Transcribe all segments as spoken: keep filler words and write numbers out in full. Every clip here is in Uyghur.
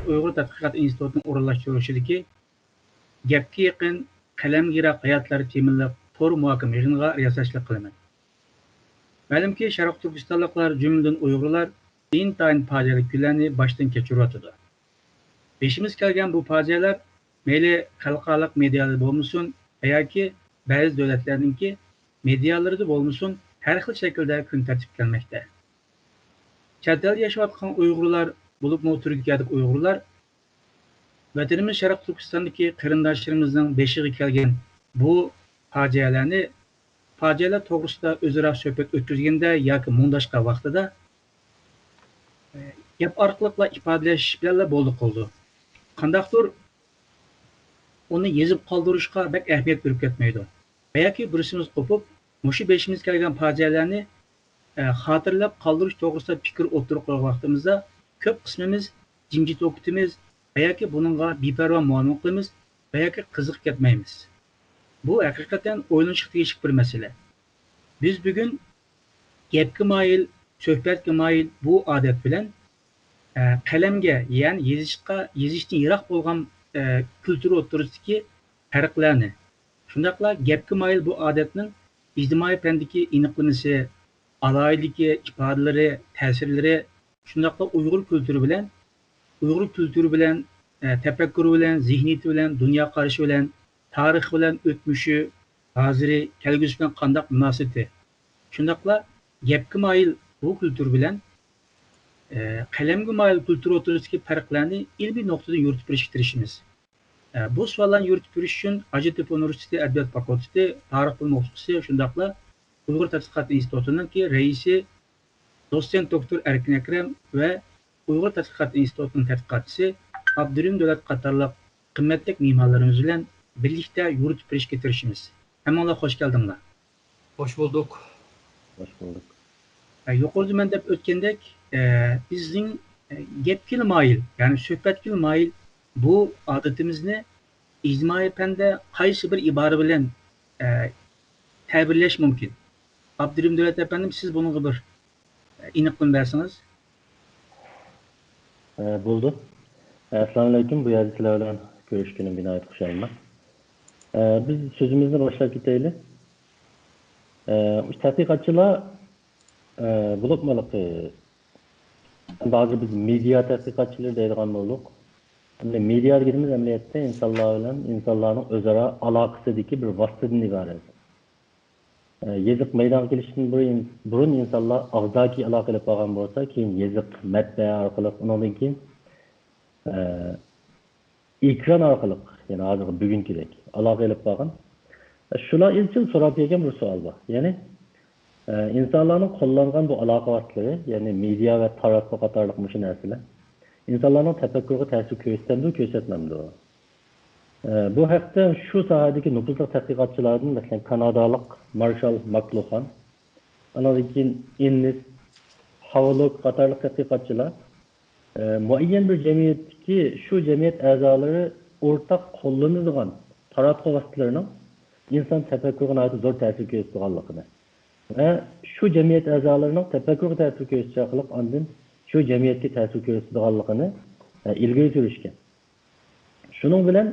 ئۇيغۇر تەتقىقات ئىنستىتۇتىنىڭ ئورۇنلاشتۇرۇشىدىكى گەپكە يېقىن، قەلەمگە يىراق ھاياتلار تېمىلىق تور مۇھاكىمە يىغىنىغا رىياسەتچىلىك قىلىمەن. مەلۇمكى، شەرقىي تۈركىستانلىقلار، جۈملىدىن ئۇيغۇرلار ئىنتايىن پاجىئەلىك كۈنلەرنى باشتىن كەچۈرۈۋاتىدۇ. بېشىمىزغا كەلگەن بۇ پاجىئەلەر مەيلى خەلقئارالىق مېدىيالاردا بولمىسۇن ۋە ياكى بەزى دۆلەتلەرنىڭكى مېدىيالىرىدا بولمىسۇن، ھەر خىل شەكىلدە كۈن تەرتىپكە كەلمەكتە. چەت ئەلدە ياشاۋاتقان ئۇيغۇرلار، بولۇپمۇ تۈركىيەدىكى ئۇيغۇرلار، ۋەتىنىمىز شەرقىي تۈركىستاندىكى قېرىنداشلىرىمىزنىڭ بېشىغا كەلگەن بۇ پاجىئەلەرنى، پاجىئەلەر توغرىسىدا ئۆزئارا سۆھبەت ئۆتكۈزگەندە ياكى مۇڭداشقان ۋاقتىدا، ئە، گەپ ئارقىلىقلا ئىپادىلەش بىلەنلا بولدى قىلىدۇ. قانداقتۇر ئۇنى يېزىپ قالدۇرۇشقا بەك ئەھمىيەت بېرىپ كەتمەيدۇ. ۋە ياكى بىرسىمىز قوپۇپ، مۇشۇ بېشىمىزغا كەلگەن پاجىئەلەرنى، ئە، خاتىرىلەپ قالدۇرۇش توغرىسىدا پىكىر ئوتتۇرىغا قويغان ۋاقتىمىزدا، كۆپ قىسمىمىز جىمجىت ۋاقتىمىز ۋە ياكى بۇنىڭغا بىپەرۋا مۇئامىلە قىلىمىز ۋە ياكى قىزىقىپ كەتمەيمىز. بۇ ھەقىقەتەن ئويلىنىشقا تېگىشلىك بىر مەسىلە. بىز بۈگۈن گەپكە مايىل، سۆھبەتكە مايىل بۇ ئادەت بىلەن، ئە، قەلەمگە، يەنى يېزىشقا، يېزىشتىن يىراق بولغان، ئە، كۈلتۈر ئوتتۇرىسىدىكى پەرقلەرنى، شۇنداقلا گەپكە مايىل بۇ ئادەتنىڭ ئىجتىمائىي پەندىكى ئېنىقلىمىسى، ئالاھىدىلىكى، ئىپادىلىرى، تەسىرلىرى، شۇنداقلا ئۇيغۇر كۈلتۈرى بىلەن، ئۇيغۇر كۈلتۈرى بىلەن، ئە، تەپەككۇرى بىلەن، زېھنىيىتى بىلەن، دۇنيا قارىشى بىلەن، تارىخى بىلەن، ئۆتمۈشى، ھازىرى، كەلگۈسى بىلەن قانداق مۇناسىۋىتى؟ شۇنداقلا گەپكە مايىل بۇ كۈلتۈر بىلەن، ئە، قەلەمگە مايىل كۈلتۈر ئوتتۇرىسىدىكى پەرقلەرنى ئىلمىي نۇقتىدىن يورۇتۇپ بېرىشكە تىرىشىمىز. ئە، بۇ سوئاللارنى يورۇتۇپ بېرىش ئۈچۈن ھاجەتتېپە ئۇنىۋېرسىتېتى ئەدەبىيات فاكۇلتېتى تارىخ بىلىم ئوقۇتقۇچىسى، شۇنداقلا ئۇيغۇر تەتقىقات ئىنستىتۇتىنىڭكى رەئىسى، دوتسېنت دوكتور ئەركىن ئەكرەم ۋە ئۇيغۇر تەتقىقات ئىنستىتۇتىنىڭ تەتقىقاتچىسى ئابدۇرېھىم دۆلەت قاتارلىق قىممەتلىك مېھمانلىرىمىز بىلەن بىرلىكتە يورۇتۇپ بېرىشكە تىرىشىمىز. ھەممىڭلار خوش كەلدىڭلار. خوش بولدۇق. خوش بولدۇق. ئە، يۇقىرىدا مەن دەپ ئۆتكەندەك، ئە، بىزنىڭ، ئە، گەپكىلا مايىل، يەنى سۆھبەتكىلا مايىل بۇ ئادىتىمىزنى ئىجتىمائىي پەندە قايسى بىر ئىبارە بىلەن، ئە، تەبىرلەش مۇمكىن؟ ئابدۇرېھىم دۆلەت ئەپەندىم، سىز بۇنىڭغا بىر، ئە، ئېنىقلىما بەرسىڭىز. ئە، بولىدۇ. ئەسسالامۇئەلەيكۇم. بۇ يەردە سىلەر بىلەن كۆرۈشكىنىمگە ناھايىتى خۇشالمەن. ئە، بىز سۆزىمىزنى باشلاپ كېتەيلى. ئە، تەتقىقاتچىلار، ئە، بولۇپمۇ ھېلىقى، ھازىر بىز مېدىيا تەتقىقاتچىلىرى دەيدىغان بولدۇق. ئەمدى مېدىيا دېگىنىمىز ئەمەلىيەتتە ئىنسانلار بىلەن ئىنسانلارنىڭ ئۆزئارا ئالاقىسىدىكى بىر ۋاسىتىدىن ئىبارەت. ئە، يېزىق مەيدانغا كېلىشتىن بۇرۇن، بۇرۇن ئىنسانلار ئاغزاكى ئالاقە ئېلىپ بارغان بولسا، كېيىن يېزىق، مەتبەئە ئارقىلىق، ئۇنىڭدىن كېيىن، ئە، ئېكران ئارقىلىق، يەنى ھازىرقى بۈگۈنكىدەك ئالاقە ئېلىپ بارغان. ئە، شۇلار ئىزچىل سوراپ كەلگەن بىر سوئال بار. يەنى، ئە، ئىنسانلارنىڭ قوللانغان بۇ ئالاقە ۋاسىتىلىرى، يەنى مېدىيا ۋە تاراتقۇ قاتارلىق مۇشۇ نەرسىلەر ئىنسانلارنىڭ تەپەككۇرىغا تەسىر كۆرسىتەمدۇ، كۆرسەتمەمدۇ؟ ئە، بۇ ھەقتە شۇ ساھەدىكى نوپۇزلۇق تەتقىقاتچىلاردىن، مەسىلەن، كانادالىق مارشال ماكلۇخان، ئانىڭدىن كېيىن ئىننېس، خاۋلوك قاتارلىق تەتقىقاتچىلار، ئە، مۇئەييەن بىر جەمئىيەتتىكى شۇ جەمئىيەت ئەزالىرى ئورتاق قوللىنىدىغان تاراتقۇ ۋاسىتىلىرىنىڭ ئىنسان تەپەككۇرىغا ناھايىتى زور تەسىر كۆرسىتىدىغانلىقىنى ۋە شۇ جەمئىيەت ئەزالىرىنىڭ تەپەككۇرىغا تەسىر كۆرسىتىش ئارقىلىق ئاندىن شۇ جەمئىيەتكە تەسىر كۆرسىتىدىغانلىقىنى، ئە، ئىلگىرى سۈرۈشكەن. شۇنىڭ بىلەن،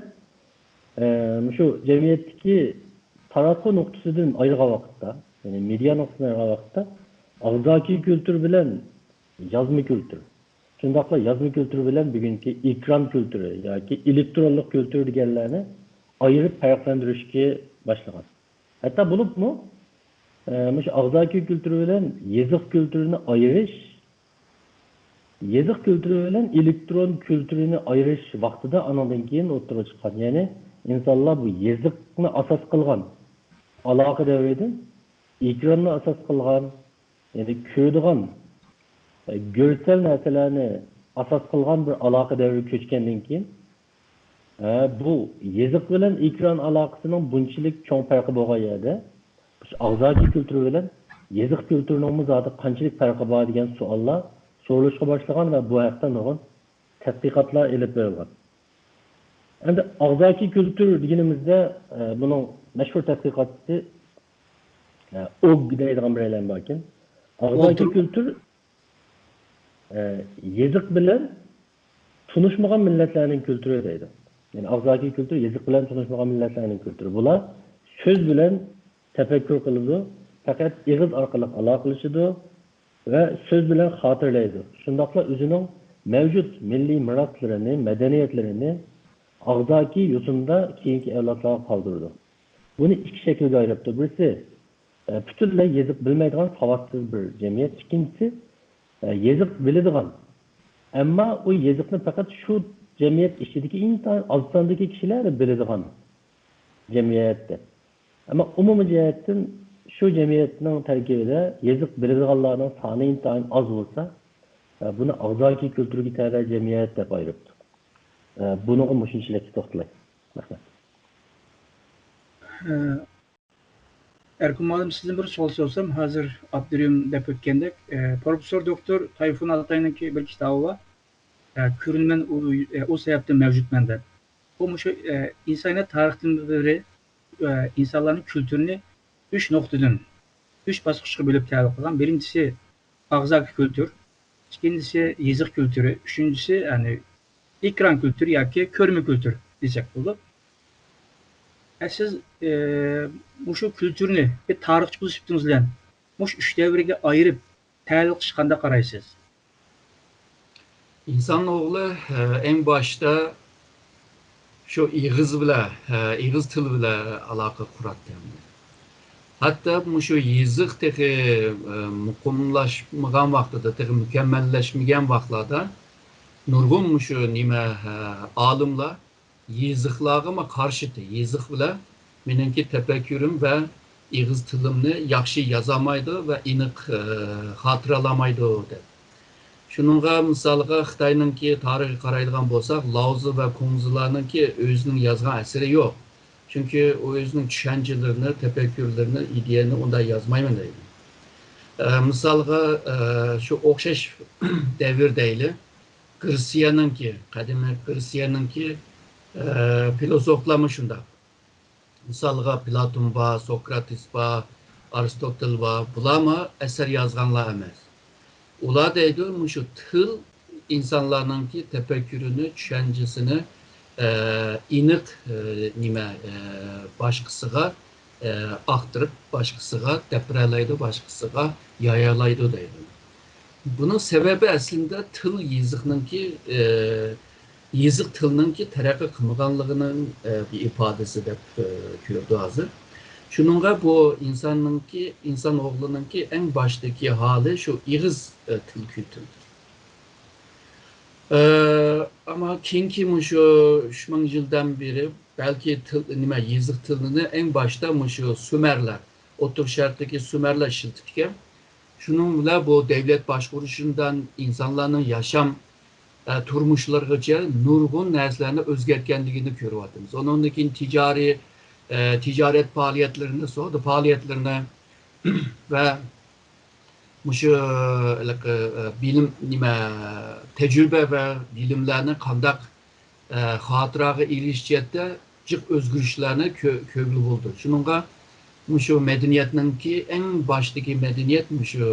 ئە، مۇشۇ جەمئىيەتتىكى تاراتقۇ نۇقتىسىدىن ئايرىغان ۋاقىتتا، يەنى مېدىيا نۇقتىسىدىن ئايرىغان ۋاقىتتا، ئاغزاكى كۈلتۈر بىلەن يازما كۈلتۈر، شۇنداقلا يازما كۈلتۈر بىلەن بۈگۈنكى ئېكران كۈلتۈرى ياكى ئېلېكترونلۇق كۈلتۈر دېگەنلەرنى ئايرىپ پەرقلەندۈرۈشكە باشلىغان. ھەتتا بولۇپمۇ، ئە، مۇشۇ ئاغزاكى كۈلتۈرى بىلەن يېزىق كۈلتۈرىنى ئايرىش، يېزىق كۈلتۈرى بىلەن ئېلېكترون كۈلتۈرىنى ئايرىش ۋاقتىدا ئانىڭدىن كېيىن ئوتتۇرىغا چىققان. يەنى ئىنسانلار بۇ يېزىقنى ئاساس قىلغان ئالاقە دەۋرىدىن ئېكراننى ئاساس قىلغان، يەنى كۆرىدىغان، ئە، گۆرسەل نەرسىلەرنى ئاساس قىلغان بىر ئالاقە دەۋرىگە كۆچكەندىن كېيىن، ھە، بۇ يېزىق بىلەن ئېكران ئالاقىسىنىڭ بۇنچىلىك چوڭ پەرقى بولغان يەردە، ئاغزاكى كۈلتۈر بىلەن يېزىق كۈلتۈرىنىڭمۇ زادى قانچىلىك پەرقى بار دېگەن سوئاللار سورىلىشقا باشلىغان ۋە بۇ ھەقتە نۇرغۇن تەتقىقاتلار ئېلىپ بېرىلغان. ئەمدى ئاغزاكى كۈلتۈر دېگىنىمىزدە، ئە، بۇنىڭ مەشھۇر تەتقىقاتچىسى، ئە، ئوگ دەيدىغان بىرەيلەن باركەن. ئاغزاكى كۈلتۈر، ئە، يېزىق بىلەن تونۇشمىغان مىللەتلەرنىڭ كۈلتۈرى دەيدۇ. يەنى ئاغزاكى كۈلتۈر يېزىق بىلەن تونۇشمىغان مىللەتلەرنىڭ كۈلتۈرى. بۇلار سۆز بىلەن تەپەككۇر قىلىدۇ، پەقەت ئېغىز ئارقىلىق ئالاقىلىشىدۇ ۋە سۆز بىلەن خاتىرىلەيدۇ. شۇنداقلا ئۆزىنىڭ مەۋجۇت مىللىي مىراسلىرىنى، مەدەنىيەتلىرىنى ئاغزاكى يوسۇندا كېيىنكى ئەۋلادلارغا قالدۇرىدۇ. بۇنى ئىككى شەكىلگە ئايرىپتۇ. بىرسى، ئە، پۈتۈنلەي يېزىق بىلمەيدىغان ساۋاتسىز بىر جەمئىيەت. ئىككىنچىسى، ئە، يېزىق بىلىدىغان، ئەمما ئۇ يېزىقنى پەقەت شۇ جەمئىيەت ئىچىدىكى ئىنتايىن ئاز ساندىكى كىشىلەر بىلىدىغان جەمئىيەت دەپ. ئەمما ئومۇمىي جەھەتتىن شۇ جەمئىيەتنىڭ تەركىبىدە يېزىق بىلىدىغانلارنىڭ سانى ئىنتايىن ئاز بولسا، ئە، بۇنى ئاغزاكى كۈلتۈرگە تەۋە جەمئىيەت دەپ ئايرىپتۇ. ئە، بۇنىڭغا مۇشۇنچىلىك توختىلاي. رەھمەت. ئە، ئەركىن مۇئەللىم، سىزدىن بىر سوئال سورىسام، ھازىر ئابدۇرېھىم دەپ ئۆتكەندەك، ئە، پروفېسسور دوكتور تايفۇن ئاتاينىڭكى بىر كىتابى بار. ئە، كۆرۈنمەن ئۇ، ئە، ئۇ سەۋەبتىن مەۋجۇتمەن دەپ. بۇ مۇشۇ، ئە، ئىنسانىيەت تارىختىن بېرى، ئە، ئىنسانلارنىڭ كۈلتۈرىنى ئۈچ نۇقتىدىن، ئۈچ باسقۇچقا بۆلۈپ تەھلىل قىلغان. بىرىنچىسى ئاغزاكى كۈلتۈر، ئىككىنچىسى يېزىق كۈلتۈرى، ئۈچىنچىسى، يەنى ئېكران كۈلتۈرى ياكى كۆرمە كۈلتۈر دېسەك بولىدۇ. ئە، سىز، ئە، مۇشۇ كۈلتۈرنى بىر تارىخچى بولۇش سۈپىتىڭىز بىلەن مۇشۇ ئۈچ دەۋرگە ئايرىپ تەھلىل قىلىشقا قانداق قارايسىز؟ ئىنسان ئوغلى، ئە، ئەڭ باشتا شۇ ئېغىز بىلەن، ئە، ئېغىز تىل بىلەن ئالاقە قۇراتتى. ھەتتا مۇشۇ يېزىق تېخى، ئە، مۇقىملاشمىغان ۋاقتىدا، تېخى مۇكەممەللەشمىگەن ۋاقىتلاردا نۇرغۇن مۇشۇ نېمە، ئە، ئالىملار يېزىقلارغىمۇ قارشى ئىدى. يېزىق بىلەن مېنىڭكى تەپەككۇرۇم ۋە ئېغىز تىلىمنى ياخشى يازالمايدۇ ۋە ئېنىق، ئە، خاتىرىلىيالمايدۇ دەپ. شۇنىڭغا مىسالغا خىتاينىڭكى تارىخىغا قارايدىغان بولساق، لاۋزى ۋە كۇڭزىلارنىڭكى ئۆزىنىڭ يازغان ئەسىرى يوق. چۈنكى ئۇ ئۆزىنىڭ چۈشەنچىلىرىنى، تەپەككۇرلىرىنى، ئىدىيەنى ئۇنداق يازمايمەن دەيدۇ. ئە، مىسالغا، ئە، شۇ ئوخشاش دەۋر دەيلى، گرېتسىيەنىڭكى، قەدىمىي گرېتسىيەنىڭكى، ئە، فىلوسوفلارمۇ شۇنداق. مىسالغا، پلاتون بار، سوكراتېس بار، ئارستوتېل بار. بۇلارمۇ ئەسەر يازغانلار ئەمەس. ئۇلار دەيدۇ، مۇشۇ تىل ئىنسانلارنىڭكى تەپەككۇرىنى، چۈشەنچىسىنى، ئە، ئېنىق، ئە، نېمە، ئە، باشقىسىغا، ئە، ئاختۇرۇپ، باشقىسىغا دەپرەلەيدۇ، باشقىسىغا يايالايدۇ دەيدۇ. بۇنىڭ سەۋەبى ئەسلىدە تىل يېزىقنىڭكى، ئە، يېزىق تىلنىڭكى تەرەققىي قىلمىغانلىقىنىڭ، ئە، بىر ئىپادىسى دەپ، ئە، كۆرىدۇ ھازىر. شۇنىڭغا بۇ ئىنساننىڭكى، ئىنسان ئوغلىنىڭكى ئەڭ باشتىكى ھالى شۇ ئېغىز، ئە، تىل كۈلتۈرىدۇر. ئە، ئەمما كېيىنكى مۇشۇ ئۈچ مىڭ يىلدىن بېرى بەلكى تىل، نېمە، يېزىق تىلىنى ئەڭ باشتا مۇشۇ سۇمەرلەر، ئوتتۇرا شەرقتىكى سۇمەرلەر ئىشلىتىپتىكەن. شۇنىڭ بىلەن بۇ دەۋلەت باشقۇرۇشىدىن ئىنسانلارنىڭ ياشام، ئە، تۇرمۇشلىرىغىچە نۇرغۇن نەرسىلەرنى ئۆزگەرتكەنلىكىنى كۆرۈۋاتىمىز. ئۇنىڭدىن كېيىن تىجارىي، ئە، تىجارەت پائالىيەتلىرىنى، سودا پائالىيەتلىرىنى ۋە مۇشۇ، ھېلىقى، ئە، بىلىم، نېمە، تەجرىبە ۋە بىلىملەرنى قانداق، ئە، خاتىرىگە ئېلىش جەھەتتە جىق ئۆزگىرىشلەرنى كۆ-، كۆرگىلى بولىدۇ. شۇنىڭغا مۇشۇ مەدەنىيەتنىڭكى ئەڭ باشتىكى مەدەنىيەت مۇشۇ،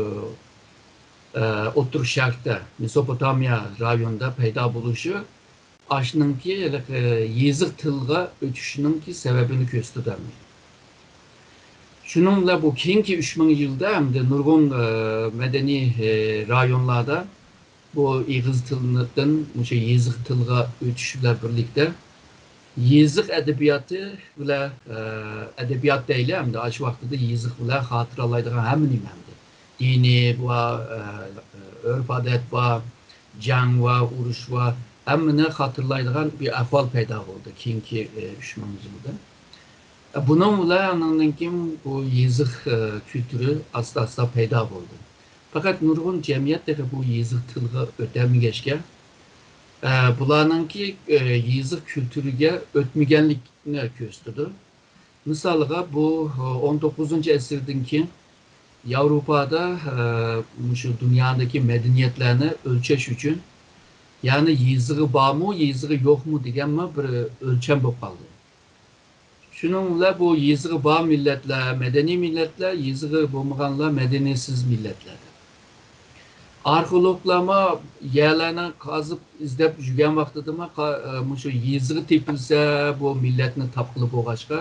ئە، ئوتتۇرا شەرقتە، مېسوپوتامىيە رايونىدا پەيدا بولۇشى ئاشۇنىڭكى ھېلىقى يېزىق تىلغا ئۆتۈشىنىڭكى سەۋەبىنى كۆرسىتىدۇ. شۇنىڭ بىلەن بۇ كېيىنكى ئۈچ مىڭ يىلدا ھەمدە نۇرغۇن، ئە، مەدەنىي، ئە، رايونلاردا بۇ ئېغىز تىلدىن مۇشۇ يېزىق تىلغا ئۆتۈش بىلەن بىرلىكتە يېزىق ئەدەبىياتى بىلەن، ئە، ئەدەبىيات دەيلى، ھەمدە ئاشۇ ۋاقتىدا يېزىق بىلەن خاتىرىلەيدىغان ھەممە نېمە ھەمدە دىنىي بار، ئە، ئۆرپ-ئادەت بار، جەڭ ۋە ئۇرۇش ۋە ھەممىنى خاتىرىلەيدىغان بىر ئەھۋال پەيدا بولدى كېيىنكى، ئە، ئۈچ مىڭ يىلدا. ئە، بۇنىڭ بىلەن ئاندىن كېيىن بۇ يېزىق، ئە، كۈلتۈرى ئاستا-ئاستا پەيدا بولدى. پەقەت نۇرغۇن جەمئىيەت تېخى بۇ يېزىق تىلغا ئۆتەلمىگەچكە، ئە، بۇلارنىڭكى، ئە، يېزىق كۈلتۈرىگە ئۆتمىگەنلىكنى كۆرسىتىدۇ. مىسالغا، بۇ، ئون توققۇزىنچى ئەسىردىن كېيىن ياۋروپادا، ئە، مۇشۇ دۇنيادىكى مەدەنىيەتلەرنى ئۆلچەش ئۈچۈن، يەنى يېزىقى بارمۇ، يېزىقى يوقمۇ دېگەنمۇ بىر ئۆلچەم بولۇپ قالدى. شۇنىڭ بىلەن بۇ يېزىقى بار مىللەتلەر مەدەنىي مىللەتلەر، يېزىقى بولمىغانلار مەدەنىيەتسىز مىللەتلەر. ئارخېئولوگلارمۇ يەرلەرنى قازىپ ئىزدەپ يۈرگەن ۋاقتىدىمۇ قا-، ئە، مۇشۇ يېزىغا تېپىلسە، بۇ مىللەتنى تاپقىلى بولغاچقا،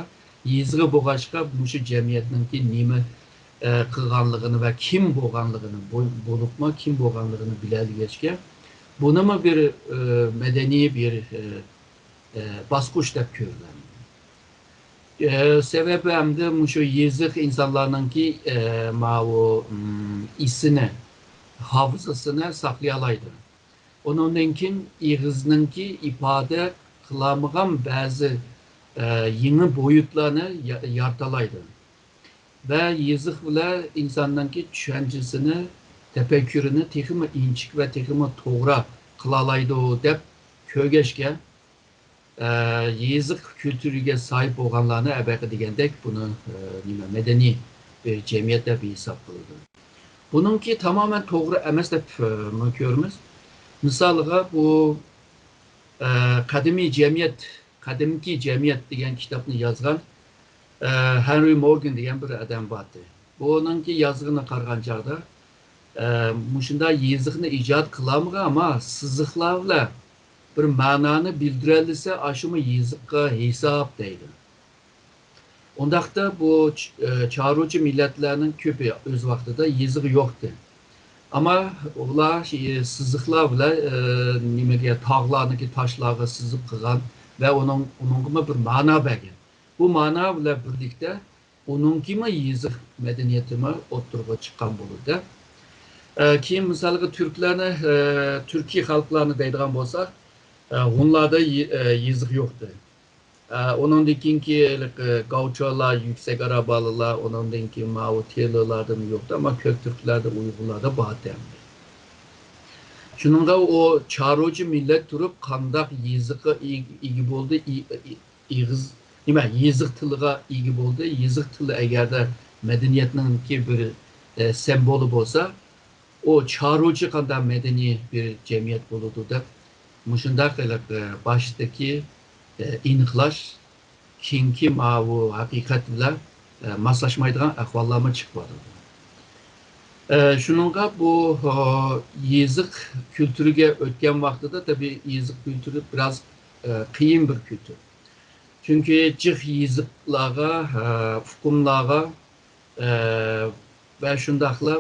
يېزىغا بولغاچقا، مۇشۇ جەمئىيەتنىڭكى نېمە، ئە، قىلغانلىقىنى ۋە كىم بولغانلىقىنى، بو-، بولۇپمۇ كىم بولغانلىقىنى بىلەلىگەچكە، بۇنىمۇ بىر، ئە، مەدەنىي بىر، ئە، ئە، باسقۇچ دەپ كۆرۈلەمدۇ. ئە، سەۋەبى ئەمدى مۇشۇ يېزىق ئىنسانلارنىڭكى، ئە، ماۋۇ، ئىم، ئېسىنى، ھافىزىسىنى ساقلىيالايدۇ. ئۇنىڭدىن كېيىن ئېغىزنىڭكى ئىپادە قىلالمىغان بەزى، ئە، يېڭى بويۇتلارنى يا-، يارىتالايدۇ. ۋە يېزىق بىلەن ئىنساننىڭكى چۈشەنچىسىنى، تەپەككۇرىنى تېخىمۇ ئىنچىكە ۋە تېخىمۇ توغرا قىلالايدۇ دەپ كۆرگەچكە، ئە، يېزىق كۈلتۈرىگە ساھىب بولغانلارنى ئەبەقە دېگەندەك بۇنى، ئە، نېمە، مەدەنىي بىر جەمئىيەت دەپ ھېساب قىلىدۇ. بۇنىڭكى تامامەن توغرا ئەمەس دەپ، ئە، مۇ كۆرىمىز. مىسالىغا، بۇ، ئە، قەدىمىي جەمئىيەت، قەدىمكى جەمئىيەت دېگەن كىتابنى يازغان، ئە، ھېنرى مورگان دېگەن بىر ئادەم بارتى. بۇنىڭكى يازغىنى قارىغان چاغدا، ئە، مۇشۇنداق يېزىقنى ئىجاد قىلالمىغان، ئەمما سىزىقلار بىلەن بىر مەنانى بىلدۈرەلىسە، ئاشۇمۇ يېزىققا ھېساب دەيدۇ. ئۇنداقتا بۇ چ-، ئە، چارۋىچى مىللەتلەرنىڭ كۆپى ئۆز ۋاقتىدا يېزىقى يوقتى. ئەمما ئۇلار، ئە، سىزىقلار بىلەن، ئە، نېمىگە، تاغلارنىڭكى تاشلارغا سىزىق قىلغان ۋە ئۇنىڭ، ئۇنىڭغىمۇ بىر مەنا بەرگەن. بۇ مەنا بىلەن بىرلىكتە ئۇنىڭكىمۇ يېزىق مەدەنىيىتىمۇ ئوتتۇرىغا چىققان بولىدۇ. ئە، كېيىن مىسالغا تۈركلەرنى، ئە، تۈركىي خەلقلەرنى دەيدىغان بولساق، ئە، ھونلاردا يې-، ئە، يېزىق يوقتى. ئە، ئۇنىڭدىن كېيىنكى ھېلىقى گاۋچولار، يۈكسەك ئارابالىلار، ئۇنىڭدىن كېيىن ماۋۇ تېلىلاردىمۇ يوقتى، ئەمما كۆك تۈركلەردە، ئۇيغۇرلاردا بارتى ئەمدى. شۇنىڭغا ئۇ چارۋىچى مىللەت تۇرۇپ قانداق يېزىققا ئىگ-، ئىگە بولدى، ئى-، ئى-، ئېغىز، نېمە، يېزىق تىلىغا ئىگە بولدى. يېزىق تىلى ئەگەردە مەدەنىيەتنىڭكى بىر، ئە، سىمۋولى بولسا، ئۇ چارۋىچى قانداق مەدەنىي بىر جەمئىيەت بولىدۇ دەپ، مۇشۇنداق ھېلىقى باشتىكى، ئە، ئېنىقلاش كېيىنكى ماۋۇ ھەقىقەت بىلەن، ئە، ماسلاشمايدىغان ئەھۋاللارمۇ چىقىۋاتىدۇ. ئە، شۇنىڭغا بۇ، ئە، يېزىق كۈلتۈرىگە ئۆتكەن ۋاقتىدا، تەبىئىي، يېزىق كۈلتۈرى بىراز، ئە، قىيىن بىر كۈلتۈر. چۈنكى جىق يېزىقلارغا، ئە، ئۇقۇملارغا، ئە، ۋە شۇنداقلا،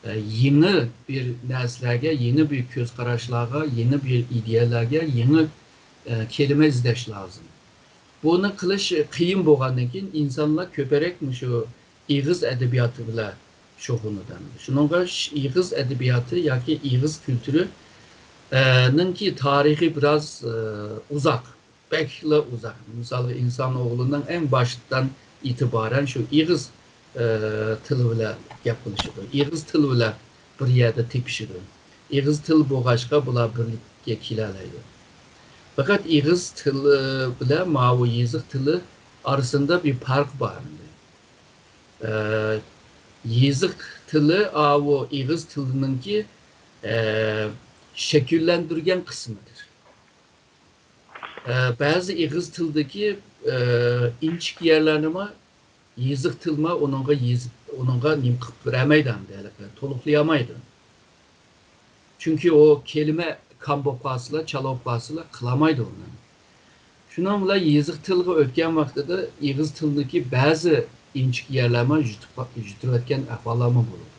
ئە، يېڭى بىر نەرسىلەرگە، يېڭى بىر كۆز قاراشلارغا، يېڭى بىر ئىدىيەلەرگە، يېڭى، ئە، كەلىمە ئىزدەش لازىم. بۇنى قىلىش قىيىن بولغاندىن كېيىن، ئىنسانلار كۆپرەك مۇشۇ ئېغىز ئەدەبىياتى بىلەن شۇغۇللىنىدۇ. شۇنىڭغا ش-، ئېغىز ئەدەبىياتى ياكى ئېغىز كۈلتۈرى، ئە، نىڭكى تارىخى بىراز، ئە، ئۇزاق. بەكلا ئۇزاق. مىسالغا، ئىنسان ئوغلىنىڭ ئەڭ باشتىن ئېتىبارەن شۇ ئېغىز، ئى، تىلى بىلەن گەپ قىلىشىدۇ. ئېغىز تىل بىلەن بىر يەردە تېپىشىدۇ. ئېغىز تىل بولغاچقا، بۇلار بىرلىككە كېلەلەيدۇ. پەقەت ئېغىز تىلى بىلەن ماۋۇ يېزىق تىلى ئارىسىندا بىر پەرق بار ئەمدى. ئى، يېزىق تىلى ئاۋۇ ئېغىز تىلىنىڭكى، ئى، شەكىللەندۈرگەن قىسمىدۇر. ئە، بەزى ئېغىز تىلدىكى، ئە، ئىنچىكە يەرلەرنىمۇ يېزىق تىلمۇ ئۇنىڭغا يېزىپ، ئۇنىڭغا نېمە قىلىپ بېرەلمەيدۇ ئەمدى، ھېلىقى تولۇقلىيالمايدۇ. چۈنكى ئۇ كەلىمە كام بولۇپ قالسىلا، چالا بولۇپ قالسىلا، قىلالمايدۇ ئۇنى. شۇنىڭ بىلەن يېزىق تىلغا ئۆتكەن ۋاقتىدا ئېغىز تىلدىكى بەزى ئىنچىكە يەرلەرمۇ يۇتۇپ، يۇتۇلۇۋەتكەن ئەھۋاللارمۇ بولىدۇ.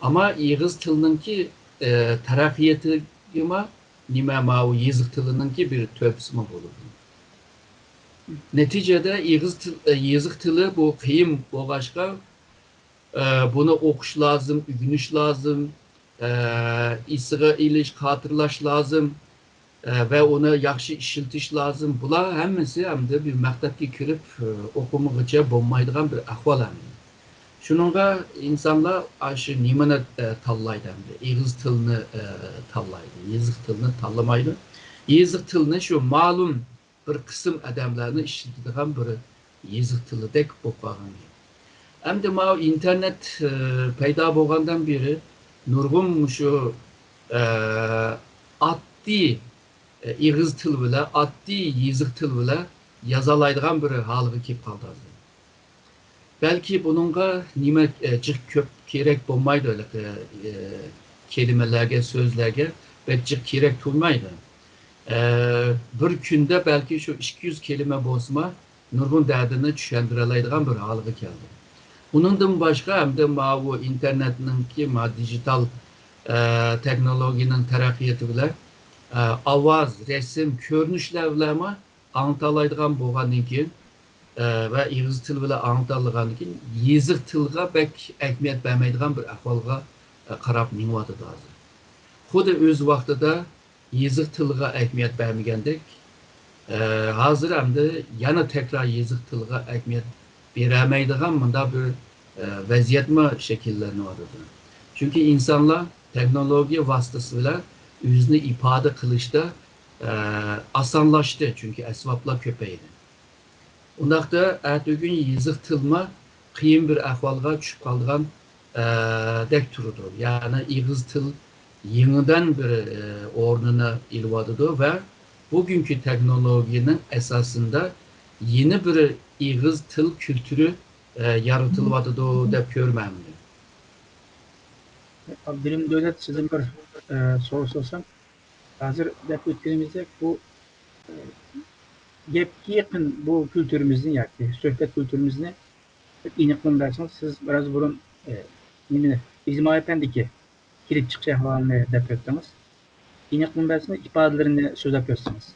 ئەمما ئېغىز تىلنىڭكى، ئە، تەرەققىياتىغىمۇ نېمە، ماۋۇ يېزىق تىلىنىڭكى بىر تۆھپىسىمۇ بولىدۇ. نەتىجىدە ئېغىز تىل، ئە، يېزىق تىلى بۇ قىيىن بولغاچقا، ئە، بۇنى ئوقۇش لازىم، ئۆگىنىش لازىم، ئە، ئېسىگە ئېلىش، خاتىرىلەش لازىم، ئە، ۋە ئۇنى ياخشى ئىشلىتىش لازىم. بۇلار ھەممىسى ئەمدى بىر مەكتەپكە كىرىپ، ئە، ئوقۇمىغىچە بولمايدىغان بىر ئەھۋال ئەمدى. شۇنىڭغا ئىنسانلار ئاشۇ نېمىنى، ئە، تاللايدۇ ئەمدى؟ ئېغىز تىلنى، ئە، تاللايدۇ. يېزىق تىلنى تاللىمايدۇ. يېزىق تىلنى شۇ مەلۇم بىر قىسىم ئادەملەرنى ئىشلىتىدىغان بىر يېزىق تىلىدەك بولۇپ قالغان گەپ. ئەمدى ماۋۇ ئىنتېرنېت، ئى، پەيدا بولغاندىن بېرى نۇرغۇن مۇشۇ، ئە، ئاددىي، ئە، ئېغىز تىل بىلەن، ئاددىي يېزىق تىل بىلەن يازالايدىغان بىر ھالغا كېلىپ قالدى ھازىر. بەلكى بۇنىڭغا نېمە، ئە، جىق كۆپ كېرەك بولمايدۇ، ھېلىقى، ئە، كەلىمىلەرگە، سۆزلەرگە بەك جىق كېرەك تۇرمايدۇ. ئە، بىر كۈندە بەلكى شۇ ئىككى يۈز كەلىمە بولسىمۇ، نۇرغۇن دەردىنى چۈشەندۈرەلەيدىغان بىر ھالغا كەلدى. ئۇنىڭدىن باشقا، ئەمدى ماۋۇ ئىنتېرنېتنىڭكى، ما دىجىتال، ئە، تېخنولوگىيەنىڭ تەرەققىياتى بىلەن، ئە، ئاۋاز، رەسىم، كۆرۈنۈشلەر بىلەنمۇ ئاڭلىتالايدىغان بولغاندىن كېيىن، ئە، ۋە ئېغىز تىل بىلەن ئاڭلىتالىغاندىن كېيىن، يېزىق تىلغا بەك ئەھمىيەت بەرمەيدىغان بىر ئەھۋالغا، ئە، قاراپ مېڭىۋاتىدۇ ھازىر. خۇددى ئۆز ۋاقتىدا يېزىق تىلغا ئەھمىيەت بەرمىگەندەك، ئە، ھازىر ئەمدى يەنە تەكرار يېزىق تىلغا ئەھمىيەت بېرەلمەيدىغان مۇنداق بىر، ئە، ۋەزىيەتمۇ شەكىللىنىۋاتىدۇ. چۈنكى ئىنسانلار تېخنولوگىيە ۋاسىتىسى بىلەن ئۆزىنى ئىپادە قىلىشتا، ئە، ئاسانلاشتى، چۈنكى ئەسۋابلار كۆپەيدى. ئۇنداقتا ئەتىگۈن يېزىق تىلمۇ قىيىن بىر ئەھۋالغا چۈشۈپ قالىدىغان، ئە، دەك تۇرىدۇ. يەنى ئېغىز تىل يېڭىدىن بىر، ئە، ئورنىنى ئېلىۋاتىدۇ ۋە بۈگۈنكى تېخنولوگىيەنىڭ ئاساسىندا يېڭى بىر ئېغىز تىل كۈلتۈرى، ئە، يارىتىلىۋاتىدۇ دەپ كۆرىمەن مەن. ئابدۇرېھىم دۆلەت، سىزدىن بىر، ئە، سوئال سورىسام. ھازىر دەپ ئۆتكىنىمىزدەك، بۇ، ئە، گەپكە يېقىن بۇ كۈلتۈرىمىزنى ياكى سۆھبەت كۈلتۈرىمىزنى بىر ئېنىقلىما بەرسىڭىز، سىز بىراز بۇرۇن، ئە، نېمىنى، ئىجتىمائىي پەندىكى كېلىپ چىقىش ئەھۋالىنى دەپ ئۆتتىڭىز. ئېنىقلىما بەرسىڭىز، ئىپادىلىرىنى سۆزلەپ ئۆتسىڭىز.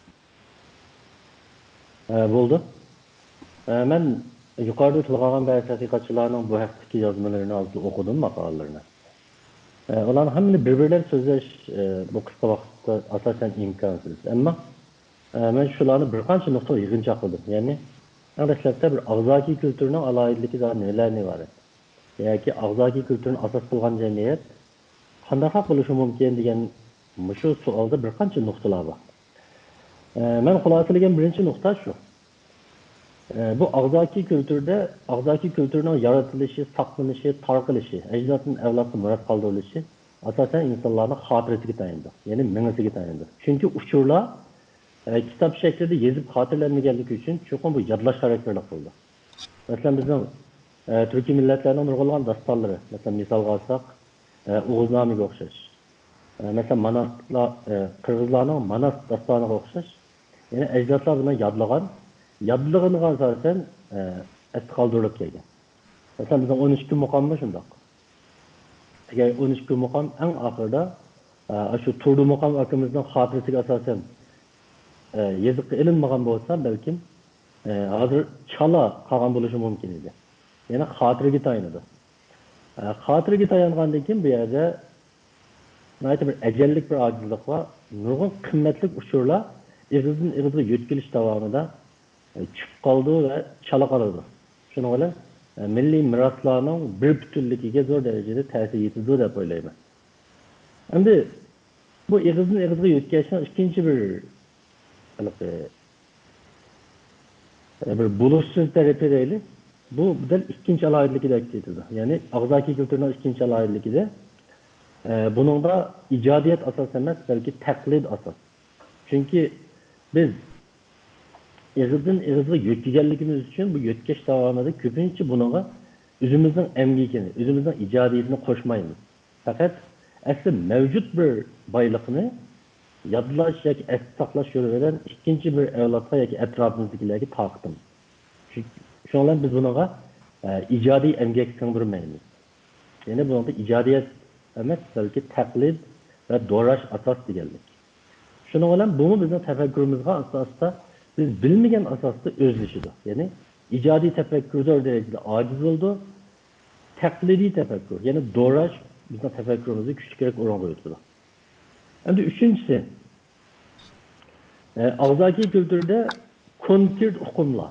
ئە، بولدى. ئە، مەن يۇقىرىدا تىلغا ئالغان بەزى تەتقىقاتچىلارنىڭ بۇ ھەقتىكى يازمىلىرىنى ئازراق ئوقۇدۇم، ماقالىلىرىنى. ئە، ئۇلارنىڭ ھەممىنى بىر-بىرلەپ سۆزلەش، ئە، بۇ قىسقا ۋاقىتتا ئاساسەن ئىمكانسىز. ئەمما، ئە، مەن شۇلارنى بىر قانچە نۇقتىغا يىغىنچاق قىلدىم. يەنى، ئەڭ دەسلەپتە بىر ئاغزاكى كۈلتۈرنىڭ ئالاھىدىلىكى زادى نېمىلەردىن ئىبارەت؟ ياكى ئاغزاكى كۈلتۈرنى ئاساس قىلغان جەمئىيەت قانداقراق بولۇشى مۇمكىن دېگەن مۇشۇ سوئالدا بىر قانچە نۇقتىلار بار. ئە، مەن خۇلاسىلىگەن بىرىنچى نۇقتا شۇ. ئە، بۇ ئاغزاكى كۈلتۈردە، ئاغزاكى كۈلتۈرنىڭ يارىتىلىشى، ساقلىنىشى، تارقىلىشى، ئەجدادتىن ئەۋلادقا مىراس قالدۇرۇلۇشى ئاساسەن ئىنسانلارنىڭ خاتىرىسىگە تايىنىدۇ، يەنى مېڭىسىگە تايىنىدۇ. چۈنكى ئۇچۇرلار، ئە، كىتاب شەكلىدە يېزىپ خاتىرىلەنمىگەنلىكى ئۈچۈن چوقۇم بۇ يادلاش خاراكتېرلىك بولىدۇ. مەسىلەن، بىزنىڭ، ئە، تۈركىي مىللەتلەرنىڭ نۇرغۇنلىغان داستانلىرى، مەسىلەن، مىسالغا ئالساق، ئە، ئوغۇزنامىگە ئوخشاش. ئە، مەسىلەن، ماناسلار، ئە، قىرغىزلارنىڭ ماناس داستانىغا ئوخشاش. يەنى ئەجدادلار بۇنى يادلىغان، يادلىغىنىغا ئاساسەن، ئە، ئەستە قالدۇرۇلۇپ كەلگەن. مەسىلەن، بىزنىڭ ئون ئىككى مۇقاممۇ شۇنداق. ئەگەر ئون ئىككى مۇقام ئەڭ ئاخىرىدا، ئە، شۇ تۇردى مۇقام ئاكىمىزنىڭ خاتىرىسىگە ئاساسەن، ئە، يېزىققا ئېلىنمىغان بولسا، بەلكىم، ئە، ھازىر چالا قالغان بولۇشى مۇمكىن ئىدى. يەنى خاتىرىگە تايىنىدۇ. ئە، خاتىرىگە تايانغاندىن كېيىن بۇ يەردە ناھايىتى بىر ئەجەللىك بىر ئاجىزلىق بار. نۇرغۇن قىممەتلىك ئۇچۇرلار ئېغىزدىن ئېغىزغا يۆتكىلىش داۋامىدا، ئە، چۈشۈپ قالىدۇ ۋە چالا قالىدۇ. شۇنىڭ بىلەن، ئە، مىللىي مىراسلارنىڭ بىر پۈتۈنلۈكىگە زور دەرىجىدە تەسىر يېتىدۇ دەپ ئويلايمەن. ئەمدى بۇ ئېغىزدىن ئېغىزغا يۆتكەشنىڭ ئىككىنچى بىر، ھېلىقى، بىر بولۇشسىز تەرىپى دەيلى. بۇ دەل ئىككىنچى ئالاھىدىلىكىدەك كېتىدۇ. يەنى ئاغزاكى كۈلتۈرنىڭ ئىككىنچى ئالاھىدىلىكىدە، ئە، بۇنىڭغا ئىجادىيەت ئاساس ئەمەس، بەلكى تەقلىد ئاساس. چۈنكى بىز ئېغىزدىن ئېغىزغا يۆتكىگەنلىكىمىز ئۈچۈن بۇ يۆتكەش داۋامىدا كۆپىنچە بۇنىڭغا ئۆزىمىزنىڭ ئەمگىكىنى، ئۆزىمىزنىڭ ئىجادىيىتىنى قوشمايمىز. پەقەت ئەسلى مەۋجۇت بىر بايلىقنى يادلاش ياكى ئەستە ساقلاش يولى بىلەن ئىككىنچى بىر ئەۋلادقا ياكى ئەتراپىمىزدىكىلەرگە تارقىتىمىز. شۇ-، شۇنىڭ بىلەن بىز بۇنىڭغا، ئە، ئىجادىي ئەمگەك سىڭدۈرمەيمىز. يەنى بۇنىڭدا ئىجادىيەت ئەمەس، بەلكى تەقلىد ۋە دوراش ئاساس دېگەنلىك. شۇنىڭ بىلەن بۇمۇ بىزنىڭ تەپەككۇرىمىزغا ئاستا-ئاستا بىز بىلمىگەن ئاساستا ئۆزلىشىدۇ. يەنى ئىجادىي تەپەككۇر زور دەرىجىدە ئاجىز بولىدۇ. تەقلىدىي تەپەككۇر، يەنى دوراش بىزنىڭ تەپەككۇرىمىزدا كۈچلۈكرەك ئورۇنغا ئۆتىدۇ. ئەمدى ئۈچىنچىسى، ئە، ئاغزاكى كۈلتۈردە كونكرېت ئۇقۇملار،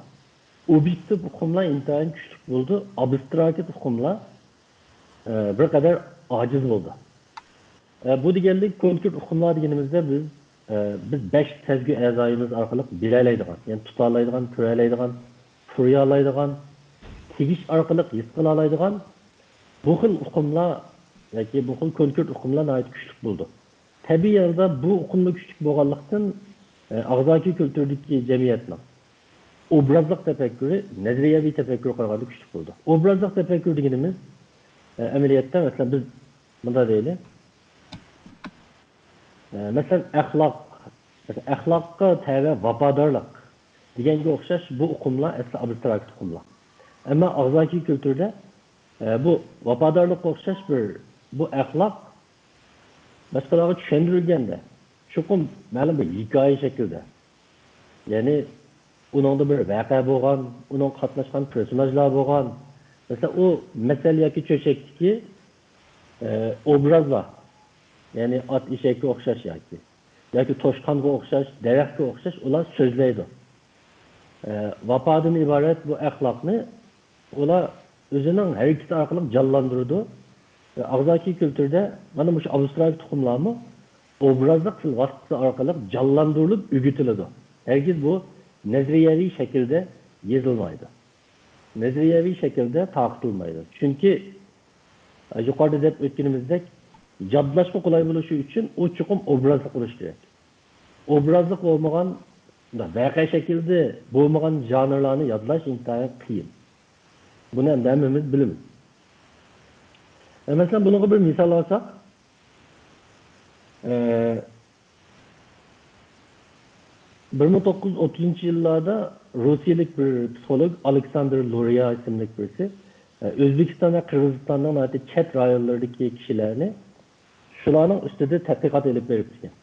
ئوبيېكتىپ ئۇقۇملار ئىنتايىن كۈچلۈك بولىدۇ، ئابستراكت ئۇقۇملار، ئە، بىر قەدەر ئاجىز بولىدۇ. ئە، بۇ دېگەنلىك كونكرېت ئۇقۇملار دېگىنىمىزدە بىز، ئە، بىز بەش سەزگۈ ئەزايىمىز ئارقىلىق بىلەلەيدىغان، يەنى تۇتالايدىغان، كۆرەلەيدىغان، پۇرىيالايدىغان، تېگىش ئارقىلىق ھېس قىلالايدىغان بۇ خىل ئۇقۇملار ياكى بۇ خىل كونكرېت ئۇقۇملار ناھايىتى كۈچلۈك بولىدۇ. تەبىئىي ھالدا بۇ ئۇقۇملا كۈچلۈك بولغانلىقتىن، ئە، ئاغزاكى كۈلتۈردىكى جەمئىيەتنىڭ ئوبرازلىق تەپەككۇرى نەزەرىيەۋى تەپەككۇرغا قارىغاندا كۈچلۈك بولىدۇ. ئوبرازلىق تەپەككۇر دېگىنىمىز، ئە، ئەمەلىيەتتە، مەسىلەن، بىز مۇنداق دەيلى، ئە، مەسىلەن، ئەخلاق، مەسىلەن، ئەخلاققا تەۋە ۋاپادارلىق دېگەنگە ئوخشاش بۇ ئۇقۇملار ئەسلى ئابستراكت ئۇقۇملار. ئەمما ئاغزاكى كۈلتۈردە، ئە، بۇ ۋاپادارلىققا ئوخشاش بىر، بۇ ئەخلاق باشقىلارغا چۈشەندۈرۈلگەندە، چوقۇم مەلۇم بىر ھېكايە شەكلىدە، يەنى ئۇنىڭدا بىر ۋەقە بولغان، ئۇنىڭغا قاتناشقان پېرسوناژلار بولغان، مەسىلەن، ئۇ مەسەل ياكى چۆچەكتىكى، ئە، ئوبرازلار، يەنى ئات ئېشەككە ئوخشاش ياكى، ياكى توشقانغا ئوخشاش، دەرەخكە ئوخشاش ئۇلار سۆزلەيدۇ. ئە، ۋاپادىن ئىبارەت بۇ ئەخلاقنى ئۇلار ئۆزىنىڭ ھەرىكىتى ئارقىلىق جانلاندۇرىدۇ. ۋە ئاغزاكى كۈلتۈردە مانا مۇشۇ ئابستراكت ئۇقۇملارمۇ ئوبرازلىق تىل ۋاسىتىسى ئارقىلىق جانلاندۇرۇلۇپ ئۆگىتىلىدۇ. ھەرگىز بۇ نەزەرىيەۋى شەكىلدە يېزىلمايدۇ. نەزەرىيەۋى شەكىلدە تارقىتىلمايدۇ. چۈنكى، ئە، يۇقىرىدا دەپ ئۆتكىنىمىزدەك، يادلاشقا قولاي بولۇشى ئۈچۈن ئۇ چوقۇم ئوبرازلىق بولۇشى كېرەك. ئوبرازلىق بولمىغان، مۇنداق ۋەقە شەكلىدە بولمىغان ژانىرلارنى يادلاش ئىنتايىن قىيىن. بۇنى ئەمدى ھەممىمىز بىلىمىز. ئە، مەسىلەن، بۇنىڭغا بىر مىسال ئالساق، ئە، بىر مىڭ توققۇز يۈز ئوتتۇزىنچى يىللاردا روسىيەلىك بىر پسىخولوگ ئالېكساندىر لۇرىيا ئىسىملىك بىرسى، ئە، ئۆزبېكىستان ۋە قىرغىزىستاننىڭ ناھايىتى چەت رايونلىرىدىكى كىشىلەرنى شۇلارنىڭ ئۈستىدە تەتقىقات ئېلىپ بېرىپتىكەن.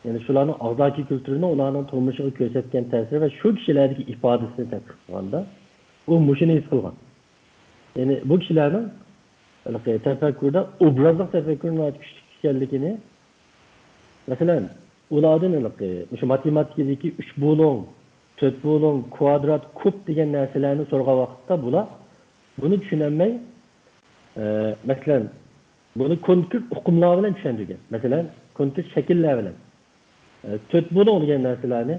يەنى شۇلارنىڭ ئاغزاكى كۈلتۈرىنىڭ ئۇلارنىڭ تۇرمۇشىغا كۆرسەتكەن تەسىرى ۋە شۇ كىشىلەردىكى ئىپادىسىنى تەتقىق قىلغاندا، ئۇ مۇشۇنى ھېس قىلغان. يەنى بۇ كىشىلەرنىڭ ھېلىقى تەپەككۇردا ئوبرازلىق تەپەككۇرنىڭ ناھايىتى كۈچلۈك ئىكەنلىكىنى، مەسىلەن، ئۇلاردىن ھېلىقى مۇشۇ ماتېماتىكىدىكى ئۈچ بۇلۇڭ، تۆت بۇلۇڭ، كۋادرات، كۇب دېگەن نەرسىلەرنى سورىغان ۋاقىتتا بۇلار بۇنى چۈشىنەلمەي، ئە، مەسىلەن، بۇنى كونكرېت ئۇقۇملار بىلەن چۈشەندۈرگەن. مەسىلەن، كونكرېت شەكىللەر بىلەن. ئە، تۆت بۇلۇڭ دېگەن نەرسىلەرنى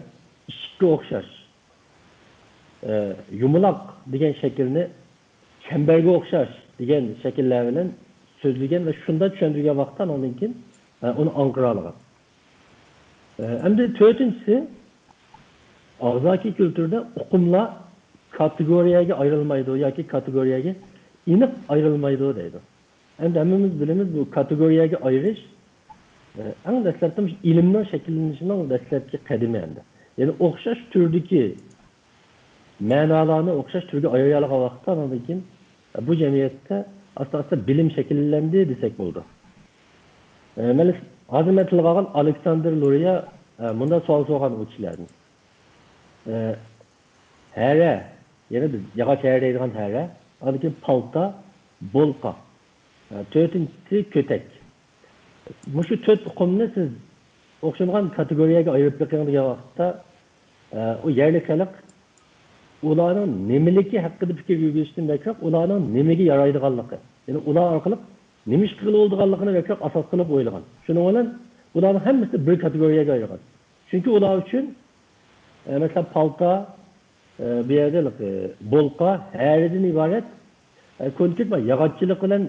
ئىشىككە ئوخشاش، ئە، يۇمىلاق دېگەن شەكىلنى چەمبەرگە ئوخشاش دېگەن شەكىللەر بىلەن سۆزلىگەن ۋە شۇنداق چۈشەندۈرگەن ۋاقىتتا ئاندىن كېيىن، ئە، ئۇنى ئاڭقىرالىغان. ئە، ئەمدى تۆتىنچىسى، ئاغزاكى كۈلتۈردە ئۇقۇملار كاتېگورىيەگە ئايرىلمايدۇ ياكى كاتېگورىيەگە ئېنىق ئايرىلمايدۇ دەيدۇ. ئەمدى ھەممىمىز بىلىمىز، بۇ كاتېگورىيەگە ئايرىش، ئە، ئەڭ دەسلەپتە مۇشۇ ئىلىمنىڭ شەكىللىنىشىنىڭ دەسلەپكى قەدىمى ئەمدى. يەنى ئوخشاش تۈردىكى مەنالارنى ئوخشاش تۈرگە ئايرىيالىغان ۋاقىتتا، ئاندىن كېيىن، ئە، بۇ جەمئىيەتتە ئاستا-ئاستا بىلىم شەكىللەندى دېسەك بولىدۇ. ئە، مەن ھازىر مەن تىلغا ئالغان ئالېكساندىر لۇرىيا، ئە، مۇنداق سوئال سورىغان ئۇ كىشىلەردىن. ئە، ھەرە، يەنە بىز ياغاچ ھەرە دەيدىغان ھەرە، ئاندىن كېيىن پالتا، بولقا، ئە، تۆتىنچىسى كۆتەك. مۇشۇ تۆت ئۇقۇمنى سىز ئوخشىمىغان كاتېگورىيەگە ئايرىپ بېقىڭ دېگەن ۋاقىتتا، ئە، ئۇ يەرلىك خەلق ئۇلارنىڭ نېمىلىكى ھەققىدە پىكىر يۈرگۈزۈشتىن بەكرەك، ئۇلارنىڭ نېمىگە يارايدىغانلىقى، يەنى ئۇلار ئارقىلىق نېمە ئىش قىلغىلى بولىدىغانلىقىنى بەكرەك ئاساس قىلىپ ئويلىغان. شۇنىڭ بىلەن ئۇلارنىڭ ھەممىسى بىر كاتېگورىيەگە ئايرىغان. چۈنكى ئۇلار ئۈچۈن، ئە، مەسىلەن، پالتا، ئە، بۇ يەردە، ئە، بولقا، ھەرىدىن ئىبارەت، ئە، كونكرېت بىر ياغاچچىلىق بىلەن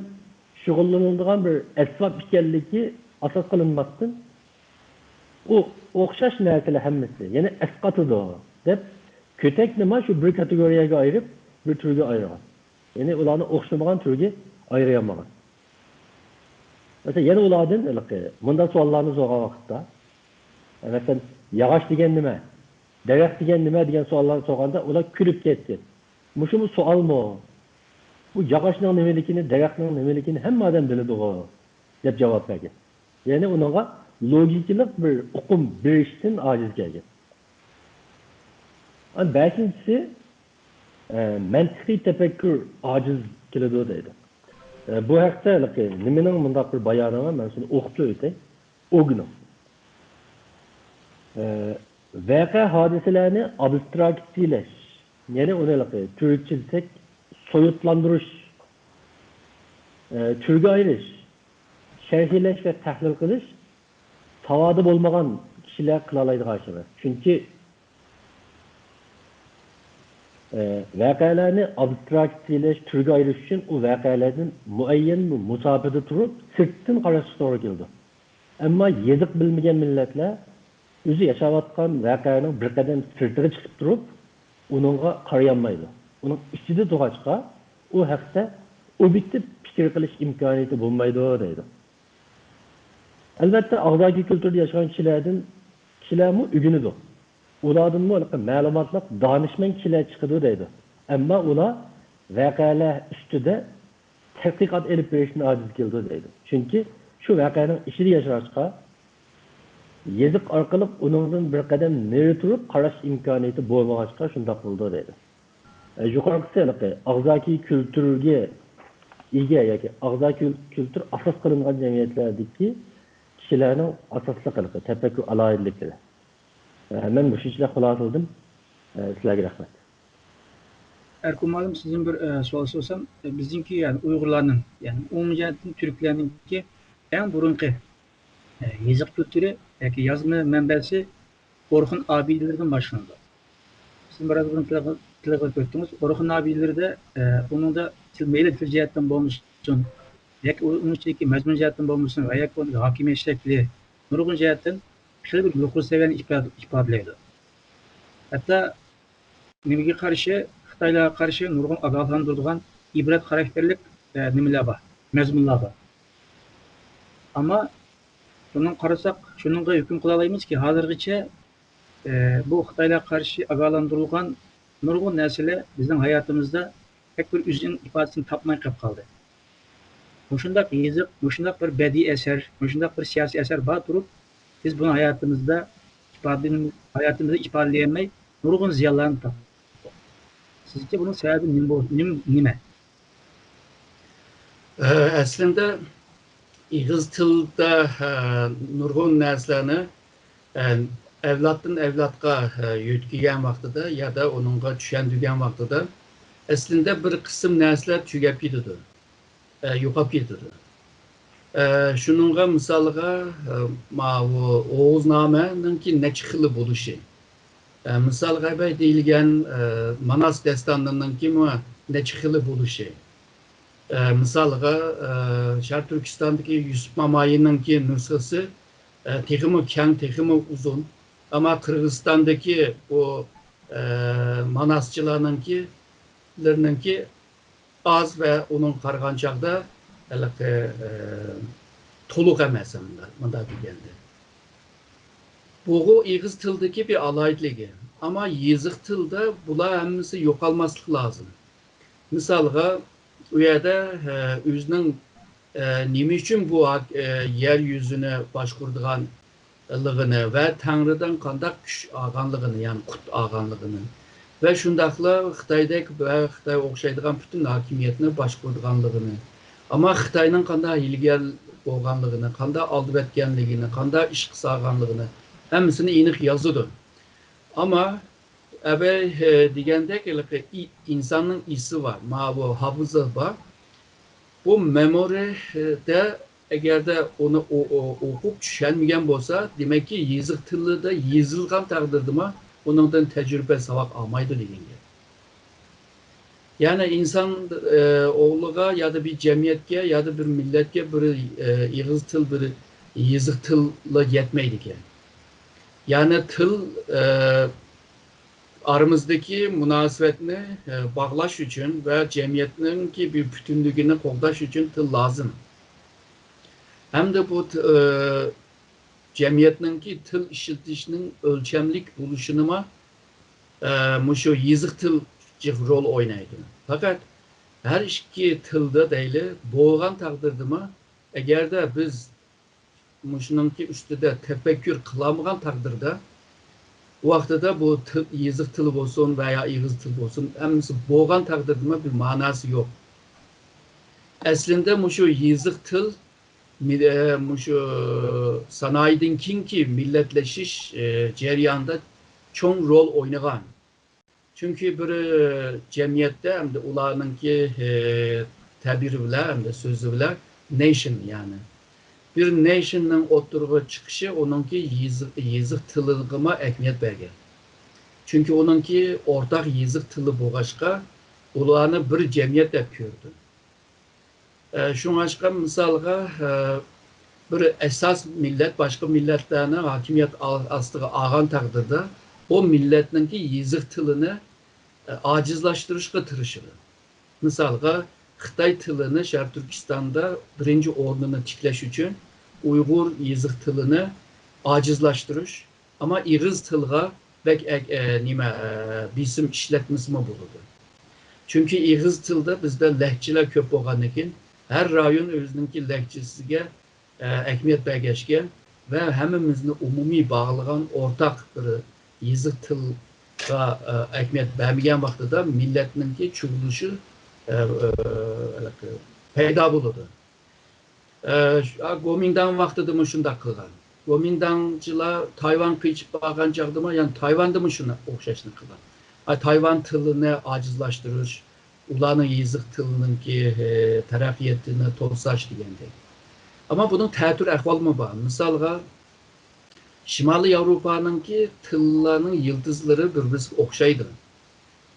شۇغۇللىنىدىغان بىر ئەسۋاب ئىكەنلىكى ئاساس قىلىنماستىن، ئۇ ئوخشاش نەرسىلەر ھەممىسى، يەنى ئەسقاتىدۇ دەپ، كۆتەكنىمۇ شۇ بىر كاتېگورىيەگە ئايرىپ، بىر تۈرگە ئايرىغان. يەنى ئۇلارنى ئوخشىمىغان تۈرگە ئايرىيالمىغان. مەسىلەن، يەنە ئۇلاردىن ھېلىقى مۇنداق سوئاللارنى سورىغان ۋاقىتتا، مەسىلەن، ياغاچ دېگەن نېمە؟ دەرەخ دېگەن نېمە؟ دېگەن سوئاللارنى سورىغاندا، ئۇلار كۈلۈپ كەتكەن. مۇشۇمۇ سوئالمۇ؟ بۇ ياغاچنىڭ نېمىلىكىنى، دەرەخنىڭ نېمىلىكىنى ھەممە ئادەم بىلىدىغۇ، دەپ جاۋاب بەرگەن. يەنى ئۇنىڭغا لوگىكىلىق بىر ئۇقۇم بېرىشتىن ئاجىز كەلگەن. ئەنە بەشىنچىسى، ئە، مەنتىقىي تەپەككۇر ئاجىز كېلىدۇ دەيدۇ. ئە، بۇ ھەقتە ھېلىقى نېمىنىڭ مۇنداق بىر بايانى بار، مەن شۇنى ئوقۇپ ئۆتەي. ئوگنىڭ. ئە، ۋەقە ھادىسىلەرنى ئابستراكتىيەلەش، يەنى ئۇنى ھېلىقى تۈركچە دېسەك، سويۇتلاندۇرۇش، ئە، تۈرگە ئايرىش، شەرھلەش ۋە تەھلىل قىلىش ساۋادى بولمىغان كىشىلەر قىلالايدىغان ئىش ئەمەس. چۈنكى، ئە، ۋەقەلەرنى ئابستراكتىيەلەش، تۈرگە ئايرىش ئۈچۈن ئۇ ۋەقەلەردىن مۇئەييەن بىر مۇساپىدە تۇرۇپ، سىرتتىن قاراشقا توغرا كېلىدۇ. ئەمما يېزىق بىلمىگەن مىللەتلەر ئۆزى ياشاۋاتقان ۋەقەنىڭ بىر قەدەم سىرتىغا چىقىپ تۇرۇپ، ئۇنىڭغا قارىيالمايدۇ. ئۇنىڭ ئىچىدە تۇرغاچقا، ئۇ ھەقتە ئوبيېكتىپ پىكىر قىلىش ئىمكانىيىتى بولمايدۇ، دەيدۇ. ئەلۋەتتە، ئاغزاكى كۈلتۈردە ياشىغان كىشىلەردىن، كىشىلەرمۇ ئۆگىنىدۇ. ئۇلاردىنمۇ ھېلىقى مەلۇماتلىق، دانىشمەن كىشىلەر چىقىدۇ دەيدۇ. ئەمما ئۇلار ۋەقەلەر ئۈستىدە تەتقىقات ئېلىپ بېرىشتىن ئاجىز كېلىدۇ دەيدۇ. چۈنكى شۇ ۋەقەنىڭ ئىچىدە ياشىغاچقا، يېزىق ئارقىلىق ئۇنىڭدىن بىر قەدەم نېرى تۇرۇپ قاراش ئىمكانىيىتى بولمىغاچقا شۇنداق بولىدۇ دەيدۇ. ئە، يۇقىرىقىسى ھېلىقى ئاغزاكى كۈلتۈرگە ئىگە ياكى ئاغزاكى كۈل-، كۈلتۈر ئاساس قىلىنغان جەمئىيەتلەردىكى كىشىلەرنىڭ ئاساسلىق ھېلىقى تەپەككۇر ئالاھىدىلىكلىرى. ئە، مەن مۇشۇنچىلىك خۇلاسىلىدىم. ئە، سىلەرگە رەھمەت. ئەركۇن مۇئەللىم، سىزدىن بىر ئە، سوئال سورىسام، ئە، بىزنىڭكى، يەنى ئۇيغۇرلارنىڭ، يەنى ئومۇميۈزلۈك تۈركلەرنىڭكى ئەڭ بۇرۇنقى ئە، يېزىق كۈلتۈرى ياكى يازما مەنبەسى ئورخۇن ئابىدىلىرىدىن باشلىنىدۇ. سىز بىراز بۇرۇن تىلغا تىلغا ئۆتتىڭىز. ئورخۇن ئابىدىلىرىدە ئە، ئۇنىڭدا تىل، مەيلى تىل جەھەتتىن بولمىسۇن ياكى ئۇ-، ئۇنىڭ ئىچىدىكى مەزمۇن جەھەتتىن بولمىسۇن ۋە ياكى ئۇنىڭ ھاكىمىيەت شەكلى نۇرغۇن جەھەتتىن خېلى بىر يۇقىرى سەۋىيەنى ئىپادە-، ئىپادىلەيدۇ. ھەتتا نېمىگە قارشى، خىتايلارغا قارشى نۇرغۇن ئاگاھلاندۇرىدىغان ئىبرەت خاراكتېرلىك ئە، نېمىلەر بار، مەزمۇنلار بار. ئەمما شۇنىڭ قارىساق، شۇنىڭغا ھۆكۈم قىلالايمىزكى، ھازىرغىچە ئە، بۇ خىتايلارغا قارشى ئاگاھلاندۇرۇلغان نۇرغۇن نەرسىلەر بىزنىڭ ھاياتىمىزدا بەك بىر ئۆزىنىڭ ئىپادىسىنى تاپماي قېلىپ قالدى. مۇشۇنداق يېزىق، مۇشۇنداق بىر بەدىئىي ئەسەر، مۇشۇنداق بىر سىياسىي ئەسەر بار تۇرۇپ، بىز بۇنى ھاياتىمىزدا ئىپادىلىمىز-، ھاياتىمىزدا ئىپادىلىيەلمەي نۇرغۇن زىيانلارنى تارتتۇق. سىزچە بۇنىڭ سەۋەبى نېمە بول-، نېم-، نېمە؟ ئە، ئەسلىندە ئېغىز تىلدا ئە، نۇرغۇن نەرسىلەرنى ئە، ئەۋلادتىن ئەۋلادقا ئە، يۆتكىگەن ۋاقتىدا يادا ئۇنىڭغا چۈشەندۈرگەن ۋاقتىدا ئەسلىندە بىر قىسىم نەرسىلەر تۈگەپ كېتىدۇ، ئە، يوقاپ كېتىدۇ. ئە، شۇنىڭغا مىسالغا ئە، ماۋۇ ئوغۇزنامەنىڭكى نەچچە خىلى بولۇشى. ئە، مىسالغا بەي دېيىلگەن ئە، ماناس دەستانىنىڭكىمۇ نەچچە خىلى بولۇشى. ئە، مىسالغا ئە، شەرقىي تۈركىستاندىكى يۈسۈپ مامايىنىڭكى نۇسخىسى ئە، تېخىمۇ كەڭ، تېخىمۇ ئۇزۇن. ئەمما قىرغىزىستاندىكى بۇ ئە، ماناسچىلارنىڭكى لىرىنىڭكى ئاز ۋە ئۇنىڭغا قارىغان چاغدا ھېلىقى ئە، تولۇق ئەمەس مۇنداق، مۇنداق دېگەندە. بۇغۇ ئېغىز تىلدىكى بىر ئالاھىدىلىكى. ئەمما يېزىق تىلدا بۇلار ھەممىسى يوقالماسلىقى لازىم. مىسالغا، ئۇ يەردە ئە، ئۆزىنىڭ ئە، نېمە ئۈچۈن بۇ ھاك-، ئە، يەر يۈزىنى باشقۇرىدىغانلىقىنى ۋە تەڭرىدىن قانداق كۈچ ئالغانلىقىنى، يەنى قۇت ئالغانلىقىنى ۋە شۇنداقلا خىتايدەك ۋە خىتايغا ئوخشايدىغان پۈتۈن ھاكىمىيەتنى باشقۇرىدىغانلىقىنى، ئەمما خىتاينىڭ قانداق ھىيلىگەر بولغانلىقىنى، قانداق ئالدىۋەتكەنلىكىنى، قانداق ئىشقا سالغانلىقىنى ھەممىسىنى ئېنىق يازىدۇ. ئەمما ئەبەي دېگەندەك ھېلىقى ئى-، ئىنساننىڭ ئېسى بار، ماۋۇ ھاپىزا بار. بۇ مېمورىدا ئەگەردە ئۇنى ئو-، ئو-، ئوقۇپ چۈشەنمىگەن بولسا، دېمەككى يېزىق تىلىدا يېزىلغان تەقدىردىمۇ ئۇنىڭدىن تەجرىبە ساۋاق ئالمايدۇ دېگەن گەپ. يەنى ئىنسان ئە، ئوغلىغا يادا بىر جەمئىيەتكە يادا بىر مىللەتكە بىر ئە، ئېغىز تىل، بىر يېزىق تىللا يەتمەيدىكەن. يەنى تىل ئە، ئارىمىزدىكى مۇناسىۋەتنى ئە، باغلاش ئۈچۈن ۋە جەمئىيەتنىڭكى بىر پۈتۈنلۈكىنى قوغداش ئۈچۈن تىل لازىم. ھەمدە بۇ ت-، ئە، جەمئىيەتنىڭكى تىل ئىشلىتىشنىڭ ئۆلچەملىك بولۇشىنىمۇ ئە، مۇشۇ يېزىق تىل جىق رول ئوينايدۇ. پەقەت ھەر ئىككى تىلدا دەيلى بولغان تەقدىردىمۇ، ئەگەردە بىز مۇشۇنىڭكى ئۈستىدە تەپەككۇر قىلالمىغان تەقدىردە، ئۇ ۋاقتىدا بۇ تىل، يېزىق تىلى بولسۇن ۋە يا ئېغىز تىل بولسۇن، ھەممىسى بولغان تەقدىردىمۇ بىر ماناسى يوق. ئەسلىندە مۇشۇ يېزىق تىل مىل-، ئە، مۇشۇ سانائىدىن كېيىنكى مىللەتلىشىش ئە، جەريانىدا چوڭ رول ئوينىغان. چۈنكى بىر ئە، جەمئىيەتتە ئەمدى ئۇلارنىڭكى ئە، تەبىرى بىلەن، ئەمدى سۆزى بىلەن نېيشن، يەنى بىر نېيشننىڭ ئوتتۇرىغا چىقىشى ئۇنىڭكى يېزىق، يېزىق تىلىغىمۇ ئەھمىيەت بەرگەن. چۈنكى ئۇنىڭكى ئورتاق يېزىق تىلى بولغاچقا، ئۇلارنى بىر جەمئىيەت دەپ كۆردى. ئە، شۇڭلاشقا مىسالغا، ئە، بىر ئاساس مىللەت باشقا مىللەتلەرنىڭ ھاكىمىيەت ئا-، ئاستىغا ئالغان تەقدىردە، ئۇ مىللەتنىڭكى يېزىق تىلىنى ئە، ئاجىزلاشتۇرۇشقا تىرىشىدۇ. مىسالغا، خىتاي تىلىنى شەرقىي تۈركىستاندا بىرىنچى ئورنىنى تىكلەش ئۈچۈن ئۇيغۇر يېزىق تىلىنى ئاجىزلاشتۇرۇش، ئەمما ئېغىز تىلغا بەك ئەك-، ئە، نېمە، ئە، بېسىم ئىشلەتمىسىمۇ بولىدۇ. چۈنكى ئېغىز تىلدا بىزدە لەھجىلەر كۆپ بولغاندىن كېيىن، ھەر رايون ئۆزىنىڭكى لەھجىسىگە، ئە، ئەھمىيەت بەرگەچكە ۋە ھەممىمىزنى ئومۇمىي باغلىغان ئورتاق بىر يېزىق تىلغا، ئە، ئەھمىيەت بەرمىگەن ۋاقتىدا مىللەتنىڭكى چۇغۇلۇشى، ئە، ئە، پەيدا بولىدۇ. ئە، شۇ، ئا، گومىنداڭ ۋاقتىدىمۇ شۇنداق قىلغان. گومىنداڭچىلار تايۋان قېچىپ بارغان چاغدىمۇ، يەنى تايۋاندىمۇ شۇنى ئوخشاشنى قىلغان. ئا، تايۋان تىلىنى ئاجىزلاشتۇرۇش، ئۇلارنىڭ يېزىق تىلىنىڭكى، ئە، تەرەققىياتىنى توساش دېگەندەك. ئەمما بۇنىڭ تەتۈر ئەھۋالىمۇ بار. مىسالغا، شىمالىي ياۋروپانىڭكى تىللارنىڭ يىلتىزلىرى بىر-بىرسىگە ئوخشايدۇ.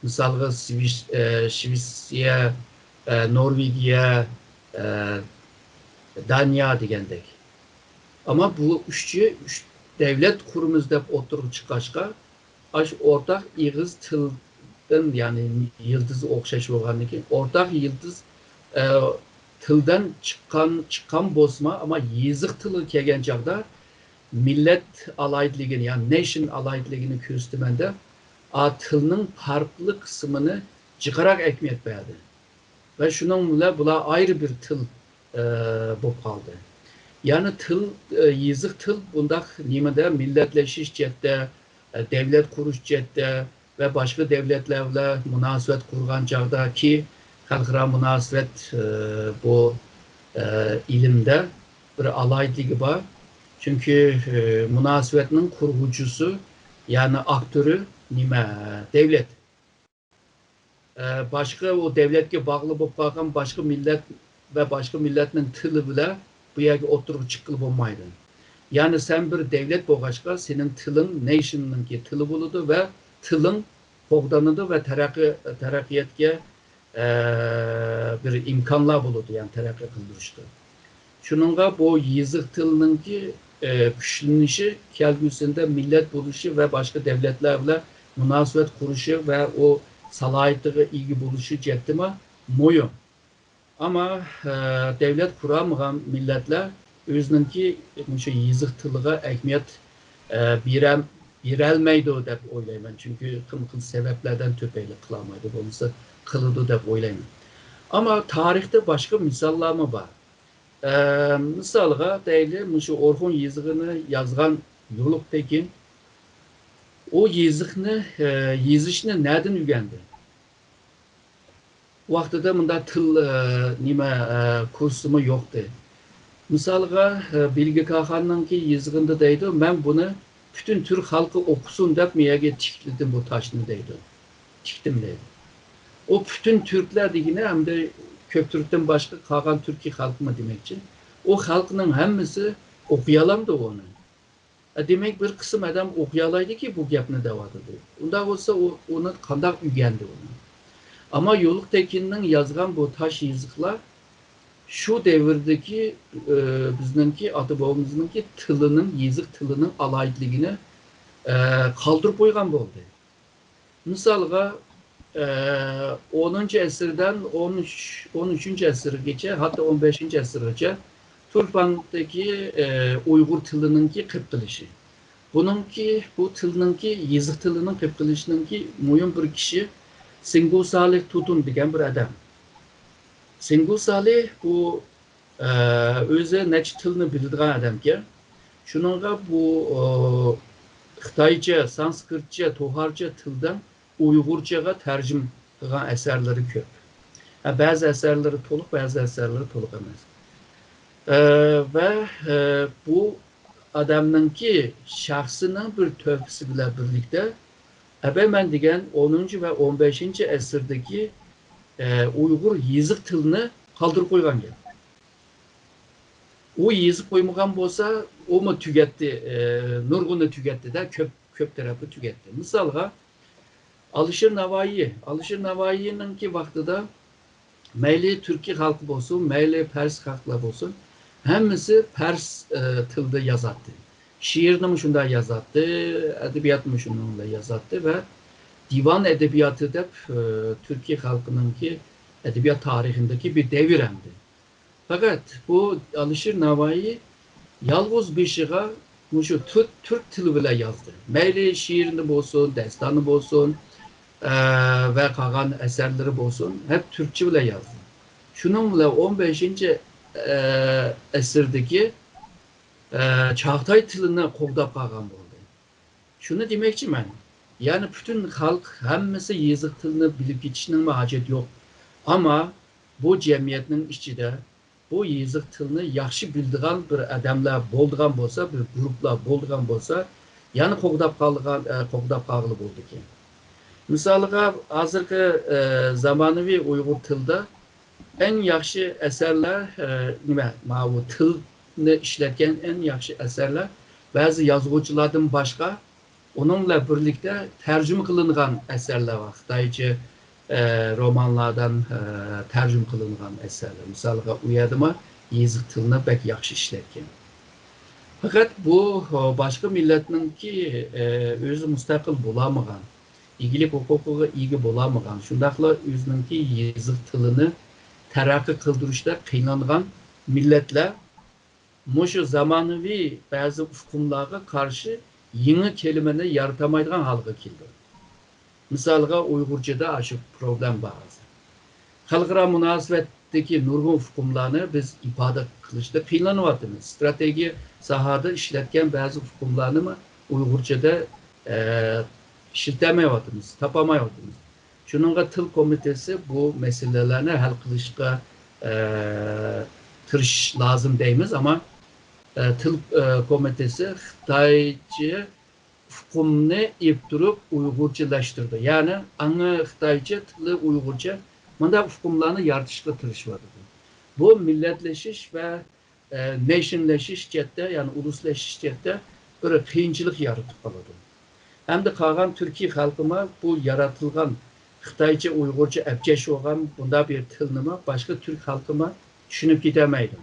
مىسالغا، سۋىس-، ئە، شۋېتسىيە، ئە، نورۋېگىيە، ئە، دانىيە دېگەندەك. ئەمما بۇ ئۈچى، ئۈچ دەۋلەت قۇرىمىز دەپ ئوتتۇرىغا چىققاچقا، ئاشۇ ئورتاق ئېغىز تىلدىن، يەنى يىلتىزى ئوخشاش بولغاندىن كېيىن، ئورتاق يىلتىز، ئە، تىلدىن چىققان، چىققان بولسىمۇ، ئەمما يېزىق تىلغا كەلگەن چاغدا مىللەت ئالاھىدىلىكىنى، يەنى نېشن ئالاھىدىلىكىنى كۆرسىتىمەن دەپ، ئا، تىلنىڭ پەرقلىق قىسمىنى جىقراق ئەھمىيەت بەردى. ۋە شۇنىڭ بىلەن بۇلار ئايرى بىر تىل، ئە، بولۇپ قالدى. يەنى تىل، ئە، يېزىق تىل بۇنداق نېمىدە، مىللەتلىشىش جەھەتتە، ئە، دەۋلەت قۇرۇش جەھەتتە ۋە باشقا دەۋلەتلەر بىلەن مۇناسىۋەت قۇرغان چاغدىكى خەلقئارا مۇناسىۋەت، ئە، بۇ، ئە، ئىلىمدە بىر ئالاھىدىلىكى بار. چۈنكى، ئە، مۇناسىۋەتنىڭ قۇرغۇچىسى، يەنى ئاكتورى نېمە؟ دەۋلەت. ئە، باشقا ئۇ دەۋلەتكە باغلىق بولۇپ قالغان باشقا مىللەت ۋە باشقا مىللەتنىڭ تىلى بىلەن بۇ يەرگە ئوتتۇرىغا چىققىلى بولمايدۇ. يەنى سەن بىر دەۋلەت بولغاچقا، سېنىڭ تىلىڭ نېشننىڭكى تىلى بولىدۇ ۋە تىلىڭ قوغدىلىدۇ ۋە تەرەققىي-، تەرەققىياتقا، ئە، بىر ئىمكانلار بولىدۇ، يەنى تەرەققىي قىلدۇرۇشتا. شۇنىڭغا بۇ يېزىق تىلنىڭكى، ئە، كۈچلىنىشى كەلگۈسىدە مىللەت بولۇشى ۋە باشقا دەۋلەتلەر بىلەن مۇناسىۋەت قۇرۇشى ۋە ئۇ سالاھىيىتىگە ئىگە بولۇشى جەھەتتىمۇ مۇھىم. ئەمما، ئە، دەۋلەت قۇرالمىغان مىللەتلەر ئۆزىنىڭكى مۇشۇ يېزىق تىلىغا ئەھمىيەت، ئە، بېرەم-، بېرەلمەيدۇ دەپ ئويلايمەن. چۈنكى قىل-، قىل سەۋەبلەردىن تۈپەيلى قىلالمايدۇ، بولمىسا قىلىدۇ دەپ ئويلايمەن. ئەمما تارىختا باشقا مىساللارمۇ بار. ئە، مىسالغا دەيلى، مۇشۇ ئورخۇن يېزىقىنى يازغان يولۇق تېكىن، ئۇ يېزىقنى، ئە، يېزىشنى نەدىن ئۆگەندى؟ ۋاقتىدا مۇنداق تىل، ئە، نېمە، ئە، كۇرسىمۇ يوقتى. مىسالغا، ئە، بىلگە كاخاننىڭكى يېزىقىندا دەيدۇ، مەن بۇنى پۈتۈن تۈرك خەلقى ئوقۇسۇن دەپ مەيەگە تىكلىدىم بۇ تاشنى دەيدۇ. تىكتىم دەيدۇ. ئۇ پۈتۈن تۈركلەر دېگىنى ئەمدى كۆپتۈركتىن باشقا قالغان تۈركىي خەلقمۇ دېمەكچى. ئۇ خەلقنىڭ ھەممىسى ئوقۇيالامدۇ ئۇنى؟ ئە، دېمەك، بىر قىسىم ئادەم ئوقۇيالايدىكى بۇ گەپنى دەۋاتىدۇ. ئۇنداق بولسا ئۇ، ئۇنى قانداق ئۆگەندى ئۇنى؟ ئەمما يولۇق تېكىننىڭ يازغان بۇ تاش يېزىقلار شۇ دەۋردىكى، ئە، بىزنىڭكى ئاتا بوۋىمىزنىڭكى تىلىنىڭ، يېزىق تىلىنىڭ ئالاھىدىلىكىنى، ئە، قالدۇرۇپ قويغان بولدى. مىسالغا، ئە، ئونىنچى ئەسىردىن ئون ئۈچ، ئون ئۈچىنچى ئەسىرگىچە، ھەتتا ئون بەشىنچى ئەسىرگىچە تۇرپاندىكى، ئە، ئۇيغۇر تىلىنىڭكى قېپقېلىشى. بۇنىڭكى، بۇ تىلنىڭكى، يېزىق تىلىنىڭ قېپقېلىشىنىڭكى مۇھىم بىر كىشى سىڭگۇ سالىھ تۇتۇن دېگەن بىر ئادەم. سىڭگۇ سالىھ بۇ ئە، ئۆزى نەچچە تىلنى بىلىدىغان ئادەمكەن. شۇنىڭغا بۇ، ئۇ، خىتايچە، سانسكرىتچە، توخارچە تىلدىن ئۇيغۇرچىغا تەرجىمە قىلغان ئەسەرلىرى كۆپ. ھە، بەزى ئەسەرلىرى تولۇق، بەزى ئەسەرلىرى تولۇق ئەمەس. ئە، ۋە، ئە، بۇ ئادەمنىڭكى شەخسىنىڭ بىر تۆھپىسى بىلەن بىرلىكتە، ئەبەمەن دېگەن ئونىنچى ۋە ئون بەشىنچى ئەسىردىكى، ئە، ئۇيغۇر يېزىق تىلىنى قالدۇرۇپ قويغان گەپ. ئۇ يېزىپ قويمىغان بولسا، ئۇمۇ تۈگەتتى، ئى، نۇرغۇنى تۈگەتتى-دە، كۆپ، كۆپ تەرەپنى تۈگەتتى. مىسالغا، ئالىشىر ناۋايى، ئالىشىر ناۋايىنىڭكى ۋاقتىدا مەيلى تۈركىي خەلق بولسۇن، مەيلى پەرس خەلقلەر بولسۇن، ھەممىسى پەرس، ئى، تىلىدا يازاتتى. شېئىرنىمۇ شۇنداق يازاتتى، ئەدەبىياتنىمۇ شۇنىڭ بىلەن يازاتتى ۋە دىۋان ئەدەبىياتى دەپ، ئى، تۈركىي خەلقىنىڭكى ئەدەبىيات تارىخىندىكى بىر دەۋر ئەمدى. پەقەت بۇ ئالىشىر ناۋايى، يالغۇز بېشىغا مۇشۇ تۈرك، تۈرك تىلى بىلەن يازدى. مەيلى شېئىرنى بولسۇن، داستاننى بولسۇن، ئە، ۋە قالغان ئەسەرلىرى بولسۇن، ھەم تۈركچە بىلەن يازدى. شۇنىڭ بىلەن ئون بەشىنچى، ئە، ئەسىردىكى، ئە، چاغتاي تىلىنى قوغداپ قالغان بولدى. شۇنى دېمەكچىمەن، يەنى پۈتۈن خەلق ھەممىسى يېزىق تىلىنى بىلىپ كېتىشنىڭمۇ ھاجەت يوق. ئەمما بۇ جەمئىيەتنىڭ ئىچىدە بۇ يېزىق تىلنى ياخشى بىلىدىغان بىر ئادەملەر بولىدىغان بولسا، بىر گۇرۇپلار بولىدىغان بولسا، يەنە قوغداپ قالغان، ئە، قوغداپ قالغىلى بولىدىكەن. مىسالىغا، ھازىرقى، ئە، زامانىۋى ئۇيغۇر تىلىدا ئەڭ ياخشى ئەسەرلەر، ئە، نېمە، ماۋۇ تىلنى ئىشلەتكەن ئەڭ ياخشى ئەسەرلەر بەزى يازغۇچىلاردىن باشقا، ئۇنىڭ بىلەن بىرلىكتە تەرجىمە قىلىنغان ئەسەرلەر بار. خىتايچە، ئە، رومانلاردىن، ئە، تەرجىمە قىلىنغان ئەسەرلەر. مىسالغا، ئۇ يەردىمۇ يېزىق تىلىنى بەك ياخشى ئىشلەتكەن. پەقەت بۇ، ئە، باشقا مىللەتنىڭكى، ئە، ئۆزى مۇستەقىل بولالمىغان، ئىگىلىك ھوقۇقىغا ئىگە بولالمىغان، شۇنداقلا ئۆزىنىڭكى يېزىق تىلىنى تەرەققىي قىلدۇرۇشتا قىينالغان مىللەتلەر مۇشۇ زامانىۋى بەزى ئۇقۇملارغا قارشى يېڭى كەلىمىنى يارىتالمايدىغان ھالغا كېلىدۇ. مىسالغا، ئۇيغۇرچىدا ئاشۇ پروبلېم بار ھازىر. خەلقئارا مۇناسىۋەتتىكى نۇرغۇن ئۇقۇملارنى بىز ئىپادە قىلىشتا قىينىلىۋاتىمىز. ئىستراتېگىيە ساھەدە ئىشلەتكەن بەزى ئۇقۇملارنىمۇ ئۇيغۇرچىدا، ئە، ئىشلىتەلمەيۋاتىمىز، تاپالمايۋاتىمىز. شۇنىڭغا تىل كومىتېتى بۇ مەسىلىلەرنى ھەل قىلىشقا، ئە، تىرىشىش لازىم دەيمىز، ئەمما، ئە، تىل، ئە، كومىتېتى خىتايچە ئۇقۇمنى ئېلىپ تۇرۇپ ئۇيغۇرچىلاشتۇرىدۇ. يەنى ئاڭى خىتايچە، تىلى ئۇيغۇرچە، مۇنداق ئۇقۇملارنى يارىتىشقا تىرىشىۋاتىدۇ. بۇ مىللەتلىشىش ۋە، ئە، نېشنلىشىش جەھەتتە، يەنى ئۇلۇسلىشىش جەھەتتە بىر قىيىنچىلىق يارىتىپ قالىدۇ. ھەمدە قالغان تۈركىي خەلقىمۇ بۇ يارىتىلغان خىتايچە، ئۇيغۇرچە ئەپچەش بولغان بۇنداق بىر تىلنىمۇ باشقا تۈرك خەلقىمۇ چۈشىنىپ كېتەلمەيدۇ.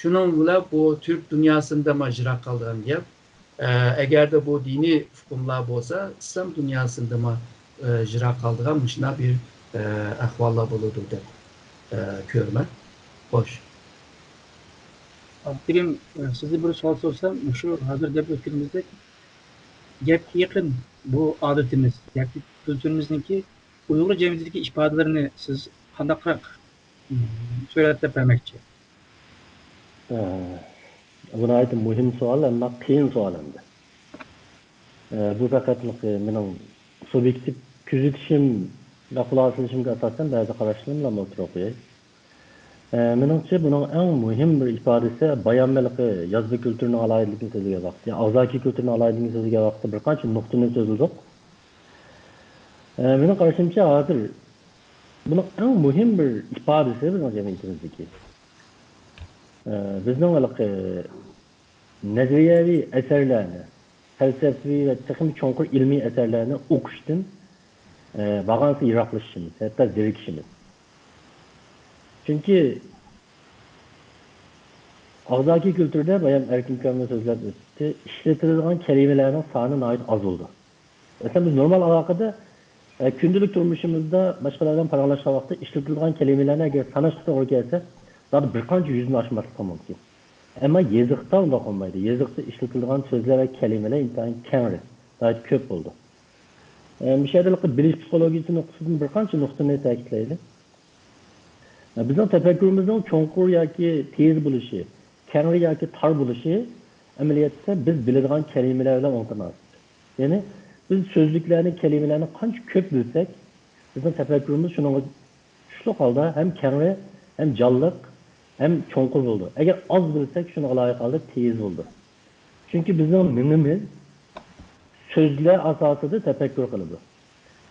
شۇنىڭ بىلەن بۇ تۈرك دۇنياسىندىمۇ يىراق قالىدىغان گەپ. ئە، ئەگەردە بۇ دىنىي ئۇقۇملار بولسا، ئىسلام دۇنياسىندىمۇ، ئە، يىراق قالىدىغان مۇشۇنداق بىر، ئە، ئەھۋاللار بولىدۇ دەپ، ئە، كۆرىمەن. خوش. ئابدۇكېرىم، سىزدىن بىر سوئال سورىسام، مۇشۇ ھازىر دەپ ئۆتكىنىمىزدەك، گەپكە يېقىن بۇ ئادىتىمىز، ياكى كۈلتۈرىمىزنىڭكى ئۇيغۇر جەمئىيىتىدىكى ئىپادىلىرىنى سىز قانداقراق، ئىم، سۈرەتلەپ بەرمەكچى؟ ئە، بۇ ناھايىتى مۇھىم سوئال، ئەمما قىيىن سوئال ئەمدى. ئە، بۇ پەقەتلىق مېنىڭ سۇبيېكتىپ كۆزىتىشىم ۋە خۇلاسىلىشىمغا ئاساسەن بەزى قاراشلىرىمنى ئوتتۇرىغا قوياي. ئە، مېنىڭچە، بۇنىڭ ئەڭ مۇھىم بىر ئىپادىسى بايام ھېلىقى يازما كۈلتۈرنىڭ ئالاھىدىلىكىنى سۆزلىگەن ۋاقىتتا، يا ئاغزاكى كۈلتۈرنىڭ ئالاھىدىلىكىنى سۆزلىگەن ۋاقىتتا بىر قانچە نۇقتىنى سۆزلىدۇق. ئە، مېنىڭ قارىشىمچە، ھازىر بۇنىڭ ئەڭ مۇھىم بىر ئىپادىسى بىزنىڭ جەمئىيىتىمىزدىكى، ئە، بىزنىڭ ھېلىقى نەزەرىيەۋى ئەسەرلەرنى، پەلسەپىۋى ۋە تېخىمۇ چوڭقۇر ئىلمىي ئەسەرلەرنى ئوقۇشتىن، ئە، بارغانسېرى يىراقلىشىشىمىز، ھەتتا زېرىكىشىمىز. چۈنكى ئاغزاكى كۈلتۈردە بايام ئەركىن ئۇكاممۇ سۆزلەپ ئۆتتى، ئىشلىتىلىدىغان كەلىمىلەرنىڭ سانى ناھايىتى ئاز بولىدۇ. مەسىلەن، بىز نورمال ئالاقىدە، ئە، كۈندىلىك تۇرمۇشىمىزدا باشقىلار بىلەن پاراڭلاشقان ۋاقىتتا ئىشلىتىلىدىغان كەلىمىلەرنى ئەگەر ساناشقا توغرا كەلسە، زادى بىر قانچە يۈزدىن ئاشماسلىقى مۇمكىن. ئەمما يېزىقتا ئۇنداق بولمايدۇ. يېزىقتا ئىشلىتىلىدىغان سۆزلەر ۋە كەلىمىلەر ئىنتايىن كەڭرى، ناھايىتى كۆپ بولىدۇ. ئە، مۇشۇ يەردە بىلىش پسىخولوگىيىسى نۇقتىسىدىن بىر قانچە نۇقتىنى تەكىتلەيلى. بىزنىڭ تەپەككۇرىمىزنىڭ چوڭقۇر ياكى تېز بولۇشى، كەڭرى ياكى تار بولۇشى ئەمەلىيەتتە بىز بىلىدىغان كەلىمىلەر بىلەن ئوڭتىناسىپ. يەنى بىز سۆزلۈكلەرنى، كەلىمىلەرنى قانچە كۆپ بىلسەك، بىزنىڭ تەپەككۇرىمىز شۇنىڭغا چۈشلۈك ھالدا ھەم كەڭرى، ھەم جانلىق، ھەم چوڭقۇر بولىدۇ. ئەگەر ئاز بىلسەك، شۇنىڭغا لايىق ھالدا تېز بولىدۇ. چۈنكى بىزنىڭ مېڭىمىز سۆزلەر ئاساسىدا تەپەككۇر قىلىدۇ.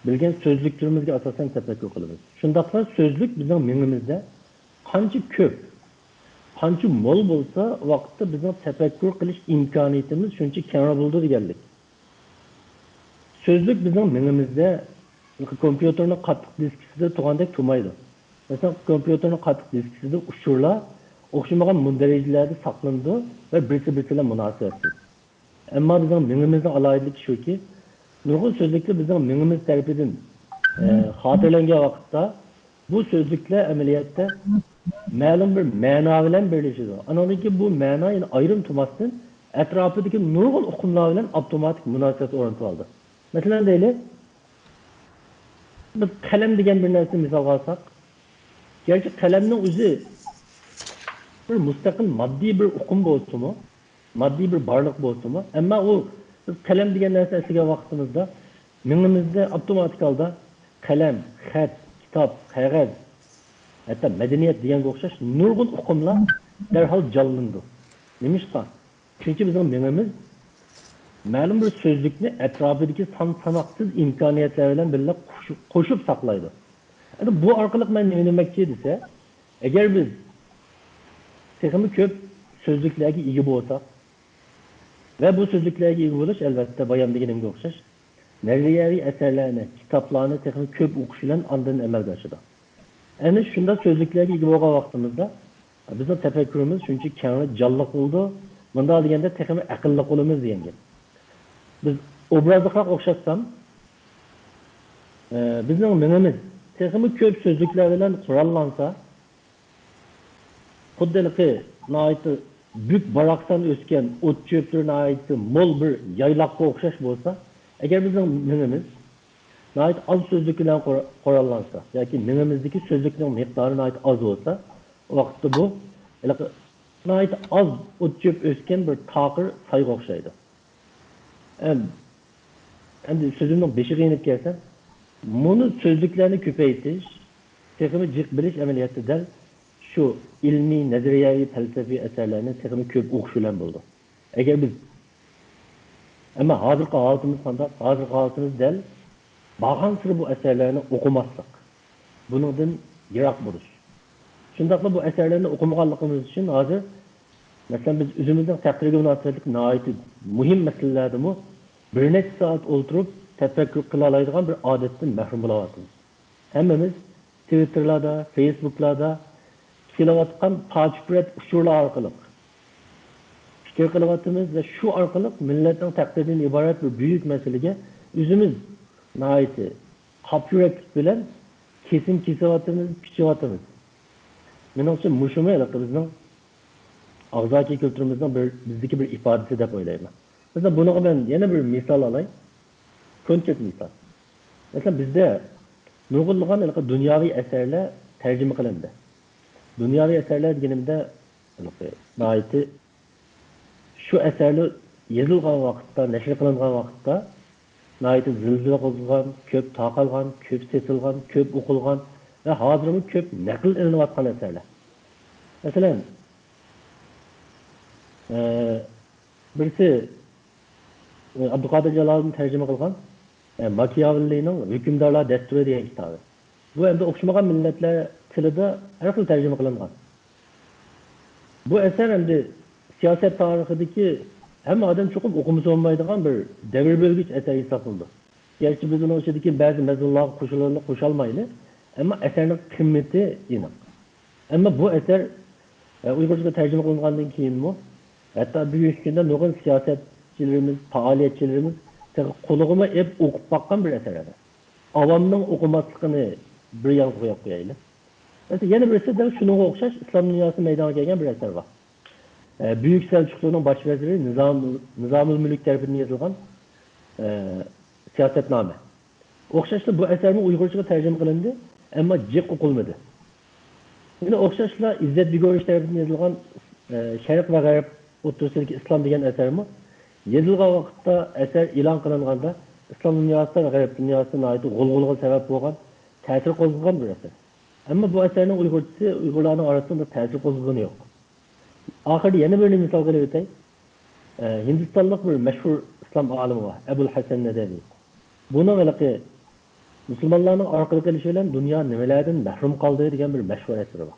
بىلگەن سۆزلۈكلىرىمىزگە ئاساسەن تەپەككۇر قىلىمىز. شۇنداقلا سۆزلۈك بىزنىڭ مېڭىمىزدە قانچە كۆپ، قانچە مول بولسا، ئۇ ۋاقىتتا بىزنىڭ تەپەككۇر قىلىش ئىمكانىيىتىمىز شۇنچە كەڭرى بولىدۇ دېگەنلىك. سۆزلۈك بىزنىڭ مېڭىمىزدە كومپيۇتېرنىڭ قاتتىق دىسكىسىدا تۇرغاندەك تۇرمايدۇ. مەسىلەن، كومپيۇتېرنىڭ قاتتىق دىسكىسىدا ئۇچۇرلار ئوخشىمىغان مۇندەرىجىلەردە ساقلىنىدۇ ۋە بىرسى-بىرسى بىلەن مۇناسىۋەتلىك. ئەمما بىزنىڭ مېڭىمىزنىڭ ئالاھىدىلىكى شۇكى، نۇرغۇن سۆزلۈكلەر بىزنىڭ مېڭىمىز تەرىپىدىن، ئە، خاتىرىلەنگەن ۋاقىتتا، بۇ سۆزلۈكلەر ئەمەلىيەتتە مەلۇم بىر مەنا بىلەن بىرلىشىدۇ. ئانىڭدىن كېيىن بۇ مەنا يەنە ئايرىم تۇرماستىن ئەتراپىدىكى نۇرغۇن ئۇقۇملار بىلەن ئاپتوماتىك مۇناسىۋەت ئورنىتىۋالىدۇ. مەسىلەن دەيلى، بىز قەلەم دېگەن بىر نەرسىنى مىسالغا ئالساق، گەرچە قەلەمنىڭ ئۆزى بىر مۇستەقىل ماددىي بىر ئۇقۇم بولسىمۇ، ماددىي بىر بارلىق بولسىمۇ، ئەمما ئۇ، بىز قەلەم دېگەن نەرسىنى ئەسلىگەن ۋاقتىمىزدا، مېڭىمىزدە ئاپتوماتىك ھالدا قەلەم، خەت، كىتاب، قەغەز، ھەتتا مەدەنىيەت دېگەنگە ئوخشاش نۇرغۇن ئۇقۇملار دەرھال جانلىنىدۇ. نېمىشقا؟ چۈنكى بىزنىڭ مېڭىمىز مەلۇم بىر سۆزلۈكنى ئەتراپىدىكى سان ساناقسىز ئىمكانىيەتلەر بىلەن بىللە قوشۇپ، قوشۇپ ساقلايدۇ. ئەمدى بۇ ئارقىلىق مەن نېمە دېمەكچى دېسە، ئەگەر بىز تېخىمۇ كۆپ سۆزلۈكلەرگە ئىگە بولساق ۋە بۇ سۆزلۈكلەرگە ئىگە بولۇش، ئەلۋەتتە، بايام دېگىنىمگە ئوخشاش نەزەرىيەۋى ئەسەرلەرنى، كىتابلارنى تېخىمۇ كۆپ ئوقۇش بىلەن ئاندىن ئەمەلگە ئاشىدۇ. ئەنە شۇنداق سۆزلۈكلەرگە ئىگە بولغان ۋاقتىمىزدا بىزنىڭ تەپەككۇرىمىز شۇنچە كەڭرى جانلىق بولىدۇ. مۇنداق دېگەندە تېخىمۇ ئەقىللىق بولىمىز دېگەن گەپ. بىز ئوبرازلىقراق ئوخشاتسام، ئە، بىزنىڭ مېڭىمىز تېخىمۇ كۆپ سۆزلۈكلەر بىلەن قوراللانسا، خۇددى ھېلىقى ناھايىتى بۈك باراقسان ئۆسكەن، ئوت چۆپلىرى ناھايىتى مول بىر يايلاققا ئوخشاش بولسا، ئەگەر بىزنىڭ مېڭىمىز ناھايىتى ئاز سۆزلۈك بىلەن قور-، قوراللانسا ياكى مېڭىمىزدىكى سۆزلۈكنىڭ مىقدارى ناھايىتى ئاز بولسا، ئۇ ۋاقىتتا بۇ ھېلىقى ناھايىتى ئاز ئوت چۆپ ئۆسكەن بىر تاقىر سايغا ئوخشايدۇ. ئەم-، ئەمدى سۆزۈمنىڭ بېشىغا يېنىپ كەلسەم، مۇنۇ سۆزلۈكلەرنى كۆپەيتىش، تېخىمۇ جىق بىلىش ئەمەلىيەتتە دەل شۇ ئىلمىي، نەزەرىيەۋى، پەلسەپىۋى ئەسەرلەرنى تېخىمۇ كۆپ ئوقۇش بىلەن بولىدۇ. ئەگەر بىز، ئەمما ھازىرقى ھالىتىمىز قانداق؟ ھازىرقى ھالىتىمىز دەل بارغانسېرى بۇ ئەسەرلەرنى ئوقۇماسلىق، بۇنىڭدىن يىراق بولۇش. شۇنداقلا بۇ ئەسەرلەرنى ئوقۇمىغانلىقىمىز ئۈچۈن ھازىر، مەسىلەن، بىز ئۆزىمىزنىڭ تەقدىرىگە مۇناسىۋەتلىك ناھايىتى مۇھىم مەسىلىلەردىمۇ بىر نەچچە سائەت ئولتۇرۇپ تەپەككۇر قىلالايدىغان بىر ئادەتتىن مەھرۇم بولۇۋاتىمىز. ھەممىمىز تىۋىتتېرلاردا، فېيسبۇكلاردا كېلىۋاتقان پاچ-پۈرەت ئۇچۇرلار ئارقىلىق پىكىر قىلىۋاتىمىز ۋە شۇ ئارقىلىق مىللەتنىڭ تەقدىرىدىن ئىبارەت بىر بۈيۈك مەسىلىگە ئۆزىمىز ناھايىتى قاپيۈرەكلىك بىلەن كېسىم كېسىۋاتىمىز، پىچىۋاتىمىز. مېنىڭچە، مۇشۇمۇ ھېلىقى بىزنىڭ ئاغزاكى كۈلتۈرىمىزنىڭ بىر، بىزدىكى بىر ئىپادىسى دەپ ئويلايمەن. مەسىلەن، بۇنىڭغا مەن يەنە بىر مىسال ئالاي. كونكرېت مىسال. مەسىلەن، بىزدە نۇرغۇنلىغان ھېلىقى دۇنياۋى ئەسەرلەر تەرجىمە قىلىندى. دۇنياۋى ئەسەرلەر دېگىنىمدە، ھېلىقى ناھايىتى شۇ ئەسەرلەر يېزىلغان ۋاقىتتا، نەشر قىلىنغان ۋاقىتتا ناھايىتى زىلزىلە قوزغىغان، كۆپ تارقالغان، كۆپ سېتىلغان، كۆپ ئوقۇلغان ۋە ھازىرمۇ كۆپ نەقىل ئېلىنىۋاتقان ئەسەرلەر. مەسىلەن، ئە، بىرسى، ئە، ئابدۇقادىر جالالىدىن تەرجىمە قىلغان، ئە، ماكىياۋېللىنىڭ ھۆكۈمدارلار دەستۇرى دېگەن كىتابى. بۇ ئەمدى ئوخشىمىغان مىللەتلەر تىلىدا ھەر خىل تەرجىمە قىلىنغان. بۇ ئەسەر ئەمدى سىياسەت تارىخىدىكى ھەممە ئادەم چوقۇم ئوقۇمىسا بولمايدىغان بىر دەۋر بۆلگۈچ ئەسەر ھېسابلىنىدۇ. گەرچە بىز ئۇنىڭ ئىچىدىكى بەزى مەزمۇنلارغا قوشۇلىدۇ، قوشالمايلى، ئەمما ئەسەرنىڭ قىممىتى ئېنىق. ئەمما بۇ ئەسەر، ئە، ئۇيغۇرچىغا تەرجىمە قىلىنغاندىن كېيىنمۇ، ھەتتا بۈگۈنكى كۈندە نۇرغۇن سىياسەتچىلىرىمىز، پائالىيەتچىلىرىمىز تېخى قولىغىمۇ ئېلىپ ئوقۇپ باققان بىر ئەسەر ئەمەس. ئاۋامنىڭ ئوقۇماسلىقىنى بىر يانغا قويۇپ قويايلى. مەسىلەن، يەنە بىرسى دەل شۇنىڭغا ئوخشاش ئىسلام دۇنياسى مەيدانغا كەلگەن بىر ئەسەر بار. ئە، بۈيۈك سەلچۇقلۇنىڭ باش ۋەزىرى نىزام-، نىزامۇل مۈلۈك تەرىپىدىن يېزىلغان، ئە، سىياسەتنامە. ئوخشاشلا بۇ ئەسەرمۇ ئۇيغۇرچىغا تەرجىمە قىلىندى، ئەمما جىق ئوقۇلمىدى. يەنە ئوخشاشلا ئىززەت بىگورۇش تەرىپىدىن يېزىلغان، ئە، شەرق ۋە غەرب ئوتتۇرىسىدىكى ئىسلام دېگەن ئەسەرمۇ يېزىلغان ۋاقىتتا، ئەسەر ئېلان قىلىنغاندا ئىسلام دۇنياسىدا ۋە غەرب دۇنياسىدا ناھايىتى غۇلغۇلىغا سەۋەب بولغان، تەسىر قوزغىغان بىر ئەسەر. ئەمما بۇ ئەسەرنىڭ ئۇيغۇرچىسى ئۇيغۇرلارنىڭ ئارىسىدا تەسىر قوزغىغىنى يوق. ئاخىرىدا يەنە بىرنى مىسالغا ئېلىۋېتەي. ئە، ھىندىستانلىق بىر مەشھۇر ئىسلام ئالىمى بار، ئەبۇل ھەسەن نەدەۋى. بۇنىڭ ھېلىقى مۇسۇلمانلارنىڭ ئارقىلىق قېلىشى بىلەن دۇنيا نېمىلەردىن مەھرۇم قالدى دېگەن بىر مەشھۇر ئەسىرى بار.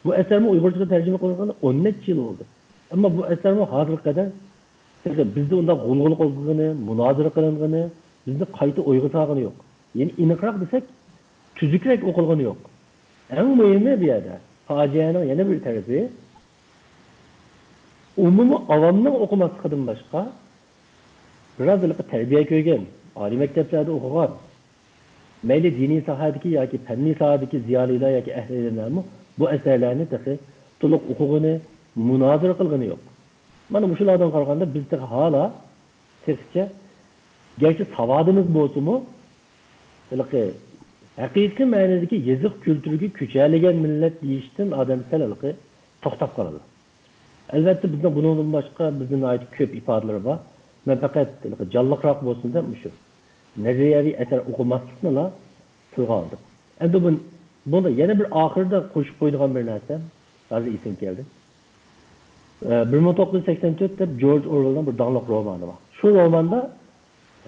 بۇ ئەسەرمۇ ئۇيغۇرچىغا تەرجىمە قىلىنغىلى ئون نەچچە يىل بولدى. ئەمما بۇ ئەسەرمۇ ھازىرغا قەدەر تېخى بىزدە ئۇنداق غۇلغۇلا قوزغىغىنى، مۇنازىرە قىلىنغىنى، بىزنى قايتا ئويغا سالغىنى يوق. يەنى ئېنىقراق دېسەك، تۈزۈكرەك ئوقۇلغىنى يوق. ئەڭ مۇھىمى بۇ يەردە، پاجىئەنىڭ يەنە بىر تەرىپى، ئومۇمىي ئاۋامنىڭ ئوقۇماسلىقىدىن باشقا، بىراز ھېلىقى تەربىيە كۆرگەن، ئالىي مەكتەپلەردە ئوقۇغان، مەيلى دىنىي ساھەدىكى ياكى پەننىي ساھەدىكى زىيالىيلار ياكى ئەھلى ئىلىملەرمۇ بۇ ئەسەرلەرنى تېخى تولۇق ئوقۇغىنى، مۇنازىرە قىلغىنى يوق. مانا مۇشۇلاردىن قارىغاندا بىز تېخى ھالا تېخىچە گەرچە ساۋادىمىز بولسىمۇ، ھېلىقى ھەقىقىي مەنىدىكى يېزىق كۈلتۈرىگە كۆچەلىگەن مىللەت دېيىشتىن ئادەم سەل ھېلىقى توختاپ قالىدۇ. ئەلۋەتتە، بىزنىڭ بۇنىڭدىن باشقا بىزدىن ناھايىتى كۆپ ئىپادىلىرى بار. مەن پەقەت ھېلىقى جانلىقراق بولسۇن دەپ مۇشۇ نەزەرىيەۋى ئەسەر ئوقۇماسلىقنىلا تىلغا ئالدىم. ئەمدى بۇ، بۇنى يەنە بىر ئاخىرىدا قوشۇپ قويىدىغان بىر نەرسە ھازىر ئېسىمگە كەلدى. ئە، بىر مىڭ توققۇز يۈز سەكسەن تۆت دەپ جورج ئورۋېلنىڭ بىر داڭلىق رومانى بار. شۇ روماندا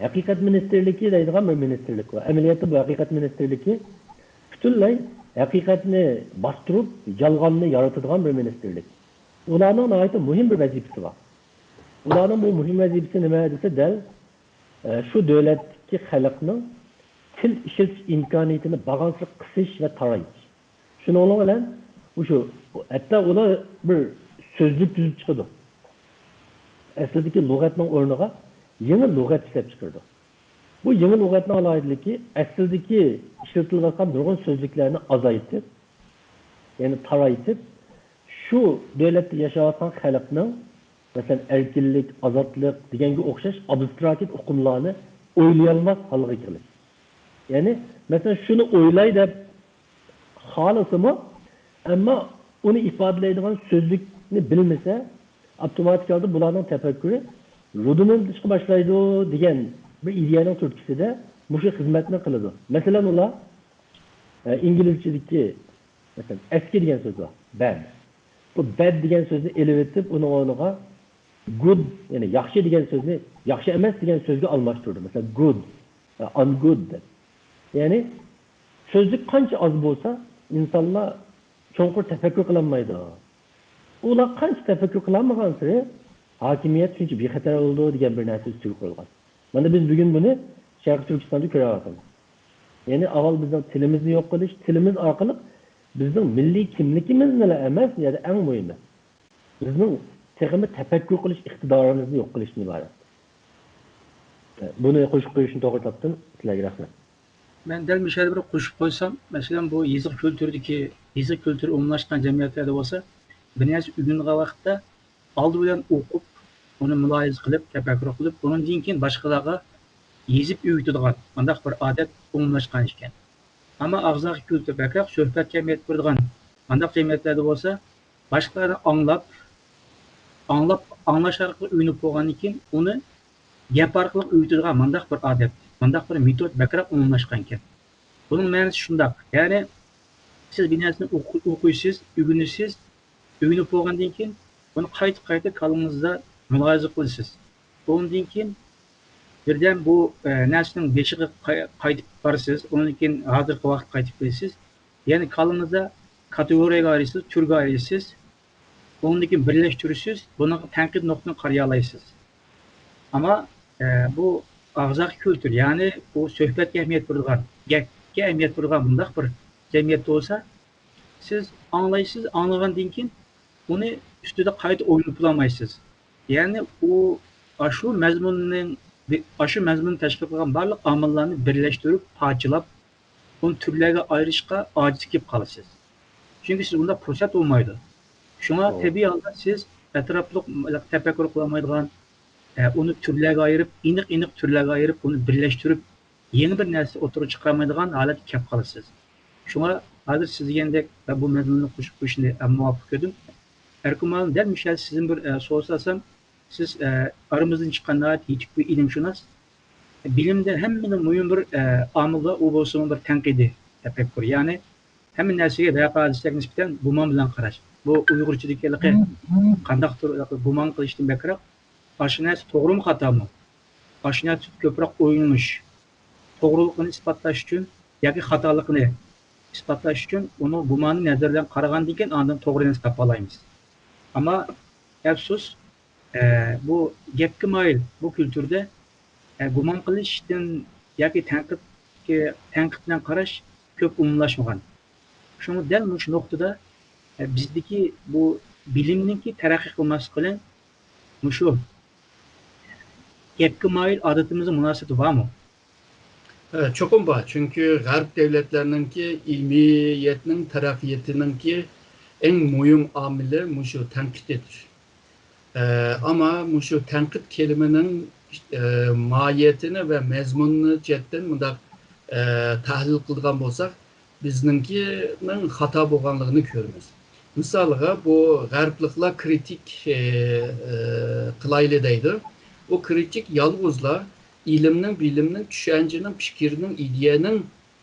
ھەقىقەت مىنىستىرلىكى دەيدىغان بىر مىنىستىرلىك بار. ئەمەلىيەتتە بۇ ھەقىقەت مىنىستىرلىكى پۈتۈنلەي ھەقىقەتنى باستۇرۇپ، يالغاننى يارىتىدىغان بىر مىنىستىرلىك. ئۇلارنىڭ ناھايىتى مۇھىم بىر ۋەزىپىسى بار. ئۇلارنىڭ بۇ مۇھىم ۋەزىپىسى نېمە دېسە، دەل، ئە، شۇ دۆلەتتىكى خەلقنىڭ تىل ئىشلىتىش ئىمكانىيىتىنى بارغانسېرى قىسىش ۋە تارايتىش. شۇنىڭ بىلەن مۇشۇ، ھەتتا ئۇلار بىر سۆزلۈك تۈزۈپ چىقىدۇ. ئەسلىدىكى لۇغەتنىڭ ئورنىغا يېڭى لۇغەت ئىشلەپ چىقىرىدۇ. بۇ يېڭى لۇغەتنىڭ ئالاھىدىلىكى، ئەسلىدىكى ئىشلىتىلىۋاتقان نۇرغۇن سۆزلۈكلەرنى ئازايتىپ، يەنى تارايتىپ، شۇ دۆلەتتە ياشاۋاتقان خەلقنىڭ، مەسىلەن، ئەركىنلىك، ئازادلىق دېگەنگە ئوخشاش ئابستراكت ئۇقۇملارنى ئويلىيالماس ھالغا كېلىش. يەنى، مەسىلەن، شۇنى ئويلاي دەپ خالىسىمۇ، ئەمما ئۇنى ئىپادىلەيدىغان سۆزلۈكنى بىلمىسە، ئاپتوماتىك ھالدا بۇلارنىڭ تەپەككۇرى رۇدۇمېنتلىشىشقا باشلايدۇ دېگەن بىر ئىدىيەنىڭ تۈرتكىسىدە مۇشۇ خىزمەتنى قىلىدۇ. مەسىلەن، ئۇلار، ئە، ئىنگلىزچىدىكى، مەسىلەن، ئەسكى دېگەن سۆز بار، بەد. بۇ بەد دېگەن سۆزنى ئېلىۋېتىپ، ئۇنىڭ ئورنىغا گۇد، يەنى ياخشى دېگەن سۆزنى ياخشى ئەمەس دېگەن سۆزگە ئالماشتۇردى. مەسىلەن، گۇد، ئانگۇد دەپ. يەنى سۆزلۈك قانچە ئاز بولسا، ئىنسانلار چوڭقۇر تەپەككۇر قىلالمايدۇ. ئۇلار قانچە تەپەككۇر قىلالمىغانسېرى، ھاكىمىيەت شۇنچە بىخەتەر بولىدۇ دېگەن بىر نەرسە ئۈستىگە قۇرۇلغان. مانا بىز بۈگۈن بۇنى شەرقىي تۈركىستاندا كۆرۈۋاتىمىز. يەنى ئاۋۋال بىزنىڭ تىلىمىزنى يوق قىلىش، تىلىمىز ئارقىلىق بىزنىڭ مىللىي كىملىكىمىزنىلا ئەمەس، يەنى ئەڭ مۇھىمى، بىزنىڭ تېخىمۇ تەپەككۇر قىلىش ئىقتىدارىمىزنى يوق قىلىشتىن ئىبارەت. بۇنى قوشۇپ قويۇشنى توغرا تاپتىم. سىلەرگە رەھمەت. مەن دەل مۇشۇ يەردە بىر قوشۇپ قويسام، مەسىلەن، بۇ يېزىق كۈلتۈرىدىكى، يېزىق كۈلتۈرى ئومۇملاشقان جەمئىيەتلەردە بولسا، بىر نەرسە ئۆگىنىدىغان ۋاقىتتا ئالدى بىلەن ئوقۇپ، ئۇنى مۇلاھىزە قىلىپ، تەپەككۇر قىلىپ، ئۇنىڭدىن كېيىن باشقىلارغا يېزىپ ئۆگىتىدىغان مۇنداق بىر ئادەت ئومۇملاشقان ئىكەن. ئەمما ئاغزاكى كۈلتۈر بەكرەك سۆھبەتكە ئەھمىيەت بېرىدىغان مۇنداق جەمئىيەتلەردە بولسا، باشقىلاردىن ئاڭلاپ، ئاڭلاپ، ئاڭلاش ئارقىلىق ئۆگىنىپ بولغاندىن كېيىن، ئۇنى گەپ ئارقىلىق ئۆگىتىدىغان مۇنداق بىر ئادەت، مۇنداق بىر مېتود بەكرەك ئومۇملاشقان ئىكەن. بۇنىڭ مەنىسى شۇنداق، يەنى سىز بىر نەرسىنى ئوقۇ-، ئوقۇيسىز، ئۆگىنىسىز، ئۆگىنىپ بولغاندىن كېيىن، بۇنى قايتا-قايتا كاللىڭىزدا مۇلاھىزە قىلىسىز. ئۇنىڭدىن كېيىن بىردەم بۇ، ئە، نەرسىنىڭ بېشىغا قاي-، قايتىپ بارىسىز، ئۇنىڭدىن كېيىن ھازىرقى ۋاقىتقا قايتىپ كېلىسىز. يەنى كاللىڭىزدا كاتېگورىيەگە ئايرىيسىز، تۈرگە ئايرىيسىز. ئۇنىڭدىن كېيىن بىرلەشتۈرىسىز، بۇنىڭغا تەنقىد نۇقتىدىن قارىيالايسىز. ئەمما، ئە، بۇ ئاغزاكى كۈلتۈر، يەنى بۇ سۆھبەتكە ئەھمىيەت بېرىدىغان، گەپكە ئەھمىيەت بېرىدىغان بۇنداق بىر جەمئىيەتتە بولسا، سىز ئاڭلايسىز، ئاڭلىغاندىن كېيىن ئۇنى ئۈستىدە قايتا ئويلىنىپ بولالمايسىز. يەنى ئۇ ئاشۇ مەزمۇننىڭ، ئاشۇ مەزمۇننى تەشكىل قىلغان بارلىق ئامىللارنى بىرلەشتۈرۈپ، پارچىلاپ، ئۇنى تۈرلەرگە ئايرىشقا ئاجىز كېلىپ قالىسىز. چۈنكى سىز ئۇنداق پۇرسەت بولمايدۇ. شۇڭا توغرا. تەبىئىي ھالدا سىز ئەتراپلىق تەپەككۇر قىلالمايدىغان، ئە، ئۇنى تۈرلەرگە ئايرىپ، ئېنىق-ئېنىق تۈرلەرگە ئايرىپ، ئۇنى بىرلەشتۈرۈپ، يېڭى بىر نەرسە ئوتتۇرىغا چىقارمايدىغان ھالەتكە كەپ قالىسىز. شۇڭا ھازىر سىز دېگەندەك، مەن بۇ مەزمۇننى قوشۇپ قويۇشنى، ئە، مۇۋاپىق كۆردۈم. ئەركىن مۇئەللىم، دەل مۇشۇ يەردە سىزدىن بىر، ئە، سورىسا ئالسام، سىز، ئە، ئارىمىزدىن چىققان ناھايىتى يېتىك بىر ئىلىمشۇناس. بىلىمدە ھەممىدىن مۇھىم بىر، ئە، ئامىل بار، ئۇ بولسىمۇ بىر تەنقىدىي تەپەككۇر. يەنى ھەممە نەرسىگە ۋەقە ھادىسىلەرگە نىسبەتەن گۇمان بىلەن قاراش. بۇ ئۇيغۇرچىدىكى ھېلىقى قانداقتۇر ھېلىقى گۇمان قىلىشتىن بەكرەك، ئاشۇ نەرسە توغرىمۇ خاتامۇ؟ ئاشۇ نەرسە كۆپرەك ئويلىنىش، توغرىلىقىنى ئىسپاتلاش ئۈچۈن ياكى خاتالىقىنى ئىسپاتلاش ئۈچۈن ئۇنىڭ گۇمانىي نەزەر بىلەن قارىغاندىن كېيىن ئاندىن توغرا نەرسە تاپالايمىز. ئەمما ئەپسۇس، ئە، بۇ گەپكە مايىل بۇ كۈلتۈردە، ئە، گۇمان قىلىشتىن ياكى تەنقىدكە، تەنقىد بىلەن قاراش كۆپ ئومۇملاشمىغان. شۇڭا دەل مۇشۇ نۇقتىدا، ئە، بىزدىكى بۇ بىلىمنىڭكى تەرەققىي قىلماسلىقى بىلەن مۇشۇ گەپكە مايىل ئادىتىمىزنىڭ مۇناسىۋىتى بارمۇ؟ ئە، چوقۇم بار. چۈنكى غەرب دۆلەتلىرىنىڭكى ئىلمىيەتنىڭ تەرەققىياتىنىڭكى ئەڭ مۇھىم ئامىلى مۇشۇ تەنقىد ئېتىش. ئە، ئەمما مۇشۇ تەنقىد كېلىمىنىڭ، ئە، ماھىيىتىنى ۋە مەزمۇنىنى جەھەتتىن مۇنداق، ئە، تەھلىل قىلىدىغان بولساق، بىزنىڭكىنىڭ خاتا بولغانلىقىنى كۆرىمىز. مىسالغا، بۇ غەربلىكلار كرىتىك، ئە، ئە، قىلايلى دەيدۇ. بۇ كرىتىك يالغۇزلا ئىلىمنىڭ، بىلىمنىڭ، چۈشەنچىنىڭ، پىكىرنىڭ، ئىدىيەنىڭ،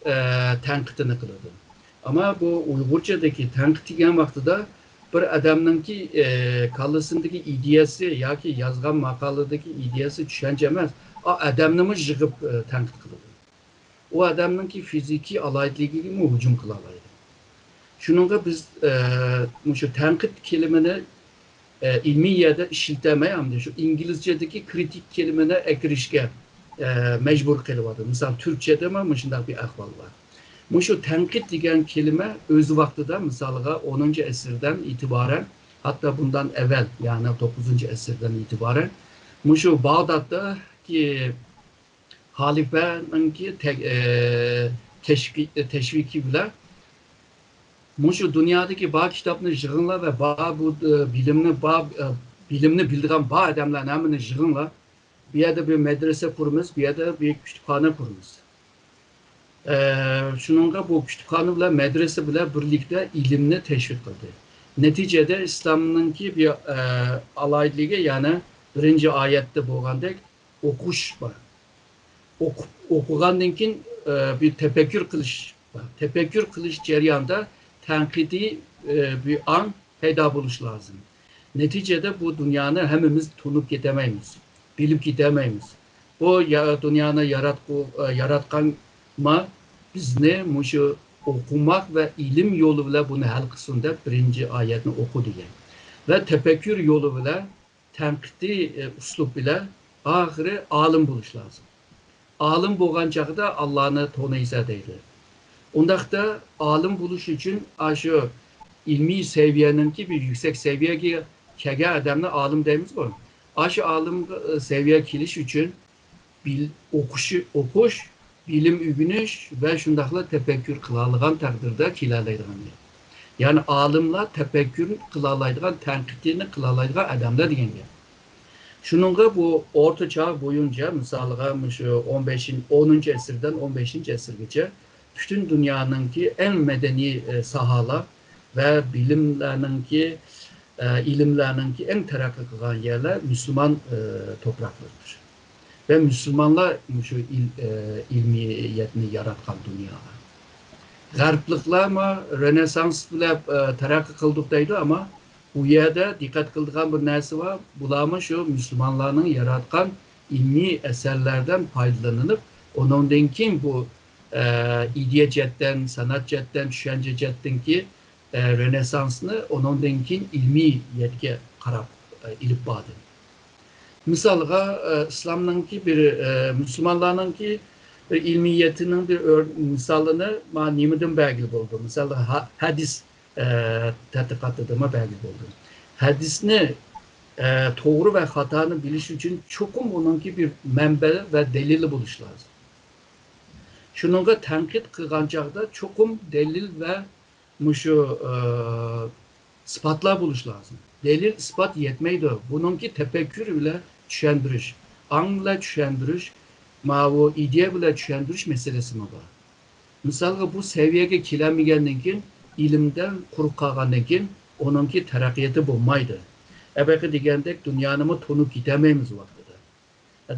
ئە، تەنقىدىنى قىلىدۇ. ئەمما بۇ ئۇيغۇرچىدىكى تەنقىد دېگەن ۋاقتىدا بىر ئادەمنىڭكى، ئە، كاللىسىندىكى ئىدىيەسى ياكى يازغان ماقالىدىكى ئىدىيەسى، چۈشەنچە ئەمەس، ئا، ئادەمنىمۇ يىغىپ، ئە، تەنقىد قىلىدۇ. ئۇ ئادەمنىڭكى فىزىكىي ئالاھىدىلىكىگىمۇ ھۇجۇم قىلالايدۇ. شۇنىڭغا بىز، ئە، مۇشۇ تەنقىد كېلىمىنى، ئە، ئىلمىي يەردە ئىشلىتەلمەي، ئەمدى شۇ ئىنگلىزچىدىكى كرىتىك كېلىمىنى ئەكىرىشكە، ئە، مەجبۇر قىلىۋاتىدۇ. مىسال، تۈركچىدىمۇ مۇشۇنداق بىر ئەھۋال بار. مۇشۇ تەنقىد دېگەن كېلىمە ئۆز ۋاقتىدا، مىسالغا، ئونىنچى ئەسىردىن ئېتىبارەن، ھەتتا بۇندىن ئەۋۋەل، يەنى توققۇزىنچى ئەسىردىن ئېتىبارەن مۇشۇ باغدادتىكى خەلىپەنىڭكى تە-، ئە، تەشۋىقى، تەشۋىقى بىلەن مۇشۇ دۇنيادىكى بار كىتابنى يىغىڭلار ۋە بار بۇ، ئە، بىلىمنى، بار، ئە، بىلىمنى بىلىدىغان بار ئادەملەرنى ھەممىنى يىغىڭلار. بۇ يەردە بىر مەدرىسە قۇرىمىز، بۇ يەردە بىر كۇتۇپخانا قۇرىمىز. ئە، شۇنىڭغا بۇ كۇتۇپخانا بىلەن مەدرىسە بىلەن بىرلىكتە ئىلىمنى تەشۋىق قىلدى. نەتىجىدە ئىسلامنىڭكى بىر، ئە، ئالاھىدىلىكى، يەنى بىرىنچى ئايەتتە بولغاندەك، ئوقۇش بار. ئوقۇپ، ئوقۇغاندىن كېيىن، ئە، بىر تەپەككۇر قىلىش بار. تەپەككۇر قىلىش جەريانىدا تەنقىدىي، ئە، بىر ئاڭ پەيدا بولۇشى لازىم. نەتىجىدە بۇ دۇنيانى ھەممىمىز تونۇپ كېتەلمەيمىز، بىلىپ كېتەلمەيمىز. بۇ يا-، دۇنيانى ياراتقۇ-، ئە، ياراتقانما بىزنى مۇشۇ ئوقۇماق ۋە ئىلىم يولى بىلەن بۇنى ھەل قىلسۇن دەپ بىرىنچى ئايەتنى ئوقۇ دېگەن. ۋە تەپەككۇر يولى بىلەن تەنقىدىي، ئە، ئۇسلۇب بىلەن ئاخىرى ئالىم بولۇش لازىم. ئالىم بولغان چاغدا ئاللانى تونۇيسەن دەيدۇ. ئۇنداقتا ئالىم بولۇش ئۈچۈن ئاشۇ ئىلمىي سەۋىيەنىڭكى بىر يۈكسەك سەۋىيەگە كەلگەن ئادەمنى ئالىم دەيمىزغۇ. ئاشۇ ئالىم، ئە، سەۋىيەگە كېلىش ئۈچۈن بىل-، ئوقۇشى، ئوقۇش، بىلىم ئۆگىنىش ۋە شۇنداقلا تەپەككۇر قىلالىغان تەقدىردە كېلەلەيدىغان گەپ. يەنى ئالىملار تەپەككۇر قىلالايدىغان، تەنقىدنى قىلالايدىغان ئادەملەر دېگەن گەپ. شۇنىڭغا بۇ ئورتا چاغ بويىچە، مىسالىغا، مۇشۇ ئون بەشىنچى، ئونىنچى ئەسىردىن ئون بەشىنچى ئەسىرگىچە پۈتۈن دۇنيانىڭكى ئەڭ مەدەنىي، ئە، ساھالار ۋە بىلىملەرنىڭكى، ئە، ئىلىملەرنىڭكى ئەڭ تەرەققىي قىلغان يەرلەر مۇسۇلمان، ئە، توپراقلىرىدۇر. ۋە مۇسۇلمانلار مۇشۇ ئىل-، ئە، ئىلمىيەتنى ياراتقان دۇنياغا. غەربلىكلەرمۇ رېنېسسانس بىلەن، ئە، تەرەققىي قىلدۇق دەيدۇ، ئەمما ئۇ يەردە دىققەت قىلىدىغان بىر نەرسە بار. بۇلارمۇ شۇ مۇسۇلمانلارنىڭ ياراتقان ئىلمىي ئەسەرلەردىن پايدىلىنىپ، ئۇنىڭدىن كېيىن بۇ، ئە، ئىدىيە جەھەتتىن، سەنئەت جەھەتتىن، چۈشەنچە جەھەتتىنكى، ئە، رېنېسسانسنى ئۇنىڭدىن كېيىن ئىلمىيەتكە قاراپ، ئە، ئېلىپ باردى. مىسالغا، ئە، ئىسلامنىڭكى بىر، ئە، مۇسۇلمانلارنىڭكى بىر ئىلمىيەتنىڭ بىر ئۆر-، مىسالىنى مانا نېمىدىن بەرگىلى بولىدۇ؟ مىسالغا، ھە-، ھەدىس، ئە، تەتقىقاتىدىنمۇ بەرگىلى بولىدۇ. ھەدىسنى، ئە، توغرا ۋە خاتانى بىلىش ئۈچۈن چوقۇم ئۇنىڭكى بىر مەنبە ۋە دەلىلى بولۇشى لازىم. شۇنىڭغا تەنقىد قىلغان چاغدا چوقۇم دەلىل ۋە مۇشۇ، ئە، ئىسپاتلار بولۇشى لازىم. دەلىل، ئىسپات يەتمەيدۇ. بۇنىڭكى تەپەككۇر بىلەن چۈشەندۈرۈش، ئاڭ بىلەن چۈشەندۈرۈش، ماۋۇ ئىدىيە بىلەن چۈشەندۈرۈش مەسىلىسىمۇ بار. مىسالغا، بۇ سەۋىيەگە كېلەلمىگەندىن كېيىن، ئىلىمدىن قۇرۇق قالغاندىن كېيىن، ئۇنىڭكى تەرەققىياتى بولمايدۇ. ئەبەقى دېگەندەك، دۇنيانىمۇ تونۇپ كېتەلمەيمىز ۋاقتىدا.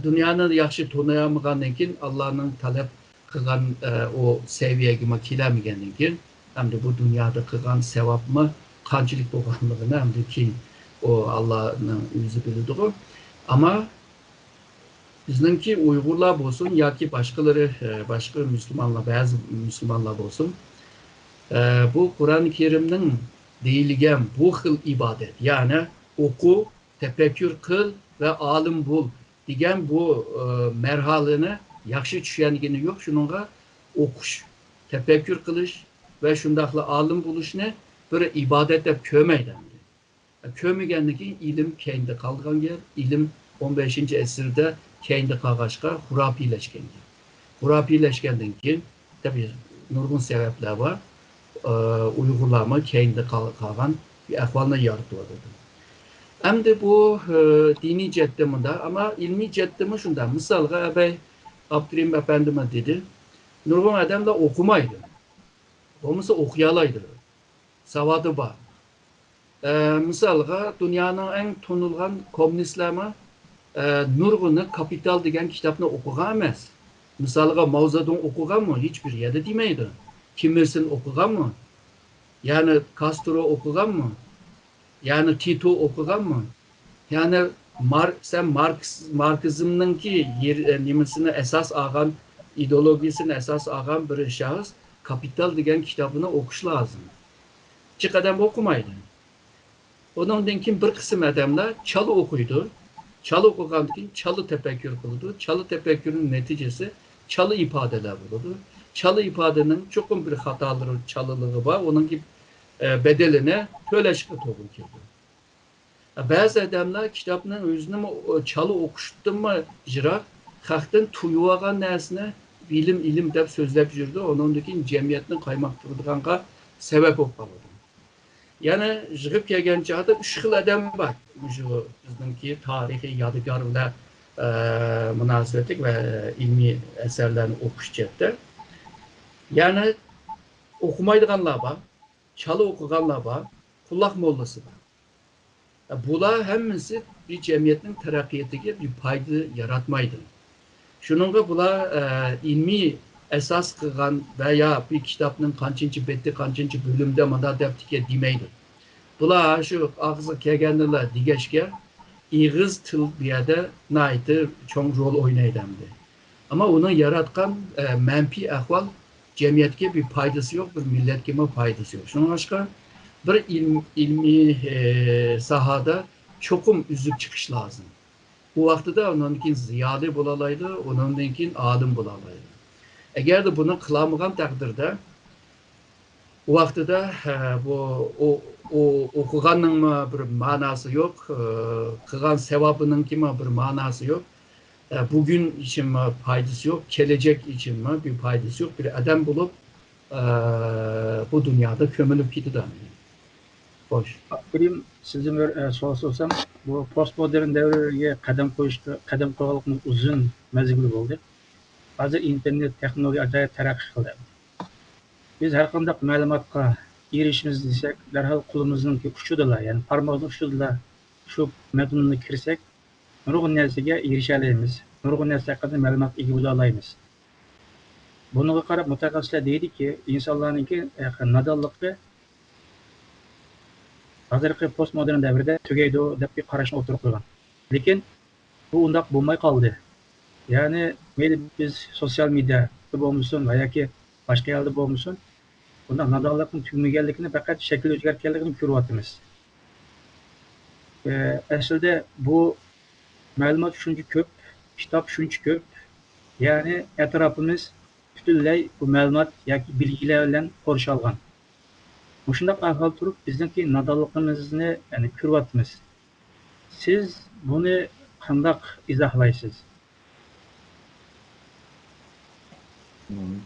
دۇنيانى ياخشى تونۇيالمىغاندىن كېيىن، ئاللانىڭ تەلەپ قىلغان، ئە، ئۇ سەۋىيەگىمۇ كېلەلمىگەندىن كېيىن، ئەمدى بۇ دۇنيادا قىلغان سەۋابمۇ قانچىلىك بولغانلىقىنى ئەمدى كېيىن ئۇ ئاللانىڭ ئۆزى بىلىدىغۇ. ئەمما بىزنىڭكى ئۇيغۇرلار بولسۇن ياكى باشقىلىرى، ئە، باشقا مۇسۇلمانلار، بەزى مۇسۇلمانلار بولسۇن، ئە، بۇ قۇرئان كەرىمنىڭ دېيىلگەن بۇ خىل ئىبادەت، يەنى ئوقۇ، تەپەككۇر قىل ۋە ئالىم بول دېگەن بۇ، ئە، مەرھالىنى ياخشى چۈشەنگىنى يوق. شۇنىڭغا ئوقۇش، تەپەككۇر قىلىش ۋە شۇنداقلا ئالىم بولۇشنى بىر ئىبادەت دەپ كۆرمەيدۇ ئەمدى. كۆرمىگەندىن كېيىن ئىلىم كەينىدە قالىدىغان گەپ. ئىلىم ئون بەشىنچى ئەسىردە كەينىدە قالغاچقا خۇراپىيلەشكەن گەپ. خۇراپىيلەشكەندىن كېيىن، تەبىئىي، نۇرغۇن سەۋەبلەر بار. ئۇيغۇرلارمۇ كەينىدە قال-، قالغان بىر ئەھۋالنى يارىتىۋاتىدۇ. ئەمدى بۇ، ئە، دىنىي جەھەتتە مۇنداق، ئەمما ئىلمىي جەھەتتىمۇ شۇنداق. مىسالغا، ئەبەي ئابدۇرېھىم ئەپەندىمۇ دېدى، نۇرغۇن ئادەملەر ئوقۇمايدۇ. بولمىسا ئوقۇيالايدۇ. ساۋادى بار. ئە، مىسالغا، دۇنيانىڭ ئەڭ تونۇلغان كوممۇنىستلارمۇ، ئە، نۇرغۇنى كاپىتال دېگەن كىتابنى ئوقۇغان ئەمەس. مىسالغا، ماۋزېدۇڭ ئوقۇغانمۇ؟ ھېچبىر يەردە دېمەيدۇ. كىم ئىر سىن ئوقۇغانمۇ؟ يەنى كاسترو ئوقۇغانمۇ؟ يەنى تىتو ئوقۇغانمۇ؟ يەنى مار-، سەن ماركس-، ماركسىزمنىڭكى يېر-، ئە، نېمىسىنى ئاساس ئالغان، ئىدېئولوگىيىسىنى ئاساس ئالغان بىر شەخس كاپىتال دېگەن كىتابىنى ئوقۇش لازىم. جىق ئادەم ئوقۇمايدۇ. ئۇنىڭدىن كېيىن بىر قىسىم ئادەملەر چالا ئوقۇيدۇ. چالا ئوقۇغاندىن كېيىن چالا تەپەككۇر قىلىدۇ. چالا تەپەككۇرنىڭ نەتىجىسى چالا ئىپادىلەر بولىدۇ. چالا ئىپادىنىڭ چوقۇم بىر خاتالىرى، چالىلىقى بار. ئۇنىڭكى، ئە، بەدىلىنى تۆلەشكە توغرا كېلىدۇ. بەزى ئادەملەر كىتابنىڭ ئۆزىنىمۇ، ئۇ، چالا ئوقۇشتىنمۇ يىراق، خەقتىن تۇيۇۋالغان نەرسىنى ئىلىم، ئىلىم دەپ سۆزلەپ يۈرىدۇ، ئۇنىڭدىن كېيىن جەمئىيەتنى قايماقتۇرىدىغانغا سەۋەب بولۇپ قالىدۇ. يەنى يىغىپ كەلگەن چاغدا ئۈچ خىل ئادەم بار مۇشۇ بىزنىڭكى تارىخىي يادىكارلار، ئە، مۇناسىۋەتلىك ۋە ئىلمىي ئەسەرلەرنى ئوقۇش جەھەتتە. يەنى ئوقۇمايدىغانلار بار، چالا ئوقۇغانلار بار، قۇلاق موللىسى بار. بۇلار ھەممىسى بىر جەمئىيەتنىڭ تەرەققىياتىغا بىر پايدا ياراتمايدۇ. شۇنىڭغا بۇلار، ئە، ئىلمىي ئاساس قىلغان ۋە يا بىر كىتابنىڭ قانچىنچى بېتى، قانچىنچى بۆلۈمدە مۇنداق دەپتىكەن دېمەيدۇ. بۇلار شۇ ئاغزىغا كەلگەننىلا دېگەچكە، ئېغىز تىل بۇ يەردە ناھايىتى چوڭ رول ئوينايدۇ ئەمدى. ئەمما ئۇنىڭ ياراتقان، ئە، مەنپىي ئەھۋال جەمئىيەتكە بىر پايدىسى يوق، بىر مىللەتكىمۇ پايدىسى يوق. شۇڭلاشقا بىر ئىلم-، ئىلمىي، ئە، ساھەدە چوقۇم ئۈزۈپ چىقىش لازىم. ئۇ ۋاقتىدا ئۇنىڭدىن كېيىن زىيالىي بولالايدۇ، ئۇنىڭدىن كېيىن ئالىم بولالايدۇ. ئەگەردە بۇنى قىلالمىغان تەقدىردە، ئۇ ۋاقتىدا، ھە، بۇ ئو-، ئو-، ئوقۇغاننىڭمۇ بىر مەناسى يوق، ئە، قىلغان ساۋابىنىڭكىمۇ بىر مەناسى يوق. ئە، بۈگۈن ئۈچۈنمۇ پايدىسى يوق، كېلەچەك ئۈچۈنمۇ بىر پايدىسى يوق. بىر ئادەم بولۇپ، ئە، بۇ دۇنيادا كۆمۈلۈپ كېتىدۇ. خوش. ئابدۇرېھىم، سىزدىن بىر، ئە، سوئال سورىسام، بۇ پوستمودېرن دەۋرىگە قەدەم قويۇشقا، قەدەم قويغانلىقىمىز ئۇزۇن مەزگىل بولدى. ھازىر ئىنتېرنېت تېخنولوگىيە ئاجايىپ تەرەققىي قىلدى. بىز ھەرقانداق مەلۇماتقا ئېرىشىمىز دېسەك، دەرھال قولىمىزنىڭكى ئۇچىدىلا، يەنى بارمىقىمىزنىڭ ئۇچىدىلا شۇ مەزمۇنغا كىرسەك، نۇرغۇن نەرسىگە ئېرىشەلەيمىز، نۇرغۇن نەرسە ھەققىدە مەلۇمات ئىگە بولالايمىز. بۇنىڭغا قاراپ مۇتەخەسسىسلەر دەيدىكى، ئىنسانلارنىڭكى، ئە، نادانلىقى ھازىرقى پوستمودېرن دەۋرىدە تۈگەيدۇ دەپ بىر قاراشنى ئوتتۇرىغا قويغان. لېكىن بۇ ئۇنداق بولماي قالدى. يەنى مەيلى بىز سوتسىيال مېدىيادا بولمىسۇن ۋە ياكى باشقا يەردە بولمىسۇن، بۇنداق نادانلىقنىڭ تۈگىمىگەنلىكىنى، پەقەت شەكىل ئۆزگەرتكەنلىكىنى كۆرۈۋاتىمىز. ئە، ئەسلىدە بۇ مەلۇمات شۇنچە كۆپ، كىتاب شۇنچە كۆپ، يەنى ئەتراپىمىز پۈتۈنلەي بۇ مەلۇمات ياكى بىلگىلەر بىلەن قورشالغان. مۇشۇنداق ئەھۋال تۇرۇپ، بىزنىڭكى نادانلىقىمىزنى، يەنى، كۆرۈۋاتىمىز. سىز بۇنى قانداق ئىزاھلايسىز؟ مم.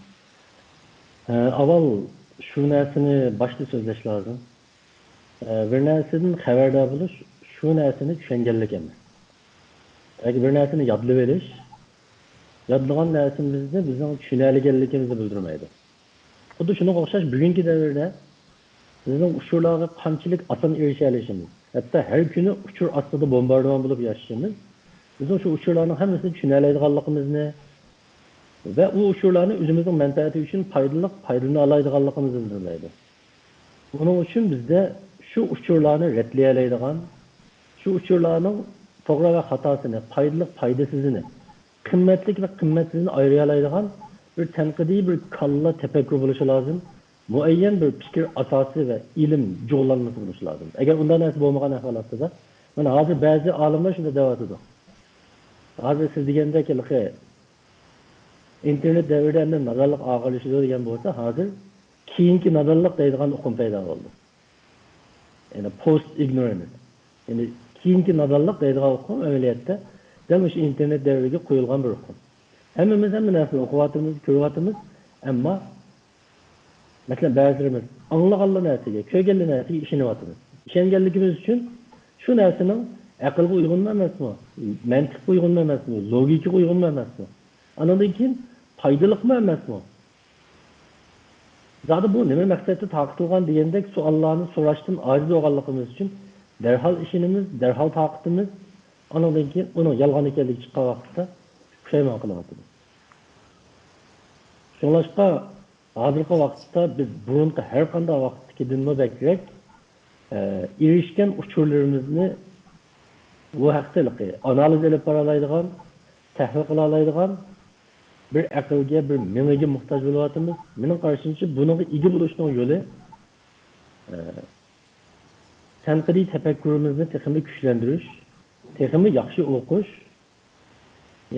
ئە، ئاۋۋال شۇ نەرسىنى باشتا سۆزلەش لازىم. ئە، بىر نەرسىدىن خەۋەردار بولۇش، شۇ نەرسىنى چۈشەنگەنلىك ئەمەس. ياكى بىر نەرسىنى يادلىۋېلىش، يادلىغان نەرسىمىزنى بىزنىڭ چۈشىنەلىگەنلىكىمىزنى بىلدۈرمەيدۇ. خۇددى شۇنىڭغا ئوخشاش بۈگۈنكى دەۋردە بىزنىڭ ئۇچۇرلارغا قانچىلىك ئاسان ئېرىشەلىشىمىز، ھەتتا ھەر كۈنى ئۇچۇر ئاستىدا بومباردىمان بولۇپ ياشىشىمىز، بىزنىڭ شۇ ئۇچۇرلارنىڭ ھەممىسىنى چۈشىنەلەيدىغانلىقىمىزنى ۋە ئۇ ئۇچۇرلارنى ئۆزىمىزنىڭ مەنپەئەتى ئۈچۈن پايدىلىق پايدىلىنالايدىغانلىقىمىزنى بىلدۈرمەيدۇ. بۇنىڭ ئۈچۈن بىزدە شۇ ئۇچۇرلارنى رەتلىيەلەيدىغان، شۇ ئۇچۇرلارنىڭ توغرا ۋە خاتاسىنى، پايدىلىق پايدىسىزىنى، قىممەتلىك ۋە قىممەتسىزنى ئايرىيالايدىغان بىر تەنقىدىي بىر كاللا تەپەككۇر بولۇشى لازىم. مۇئەييەن بىر پىكىر ئاساسى ۋە ئىلىم جۇغلانمىسى بولۇشى لازىم. ئەگەر ئۇنداق نەرسە بولمىغان ئەھۋال ئاستىدا، مانا ھازىر بەزى ئالىملار شۇنداق دەۋاتىدۇ. ھازىر سىز دېگەندەك ھېلىقى ئىنتېرنېت دەۋرىدە ئەمدى نادانلىق ئاغىرلىشىدۇ دېگەن بولسا، ھازىر كېيىنكى نادانلىق دەيدىغان ئۇقۇم پەيدا بولدى. يەنى پوست ئىگنورېنس. يەنى كېيىنكى نادانلىق دەيدىغان ئۇقۇم ئەمەلىيەتتە دەل مۇشۇ ئىنتېرنېت دەۋرىگە قويۇلغان بىر ئۇقۇم. ھەممىمىز ھەممە نەرسىنى ئوقۇۋاتىمىز، كۆرۈۋاتىمىز، ئەمما مەسىلەن، بەزىلىرىمىز ئاڭلىغانلا نەرسىگە، كۆرگەنلا نەرسىگە ئىشىنىۋاتىمىز. ئىشەنگەنلىكىمىز ئۈچۈن شۇ نەرسىنىڭ ئەقىلگە ئۇيغۇنمۇ ئەمەسمۇ، مەنتىققە ئۇيغۇنمۇ ئەمەسمۇ، لوگىكىغا ئۇيغۇنمۇ ئەمەسمۇ، ئاندىن كېيىن پايدىلىقمۇ ئەمەسمۇ؟ زادى بۇ نېمە مەقسەتتە تارقىتىلغان دېگەندەك سوئاللارنى سوراشتىن ئاجىز بولغانلىقىمىز ئۈچۈن دەرھال ئىشىنىمىز، دەرھال تارقىتىمىز. ئاندىن كېيىن ئۇنىڭ يالغان ئىكەنلىكى چىققان ۋاقىتتا پۇشايمان قىلىۋاتىمىز. شۇڭلاشقا ھازىرقى ۋاقىتتا بىز بۇرۇنقى ھەر قانداق ۋاقىتتىكىدىنمۇ بەكرەك، ئە، ئېرىشكەن ئۇچۇرلىرىمىزنى بۇ ھەقتە ھېلىقى ئانالىز ئېلىپ بارالايدىغان، تەھلىل قىلالايدىغان بىر ئەقىلگە، بىر مېڭىگە موھتاج بولۇۋاتىمىز. مېنىڭ قارىشىمچە، بۇنىڭغا ئىگە بولۇشنىڭ يولى، ئە، تەنقىدىي تەپەككۇرىمىزنى تېخىمۇ كۈچلەندۈرۈش، تېخىمۇ ياخشى ئوقۇش،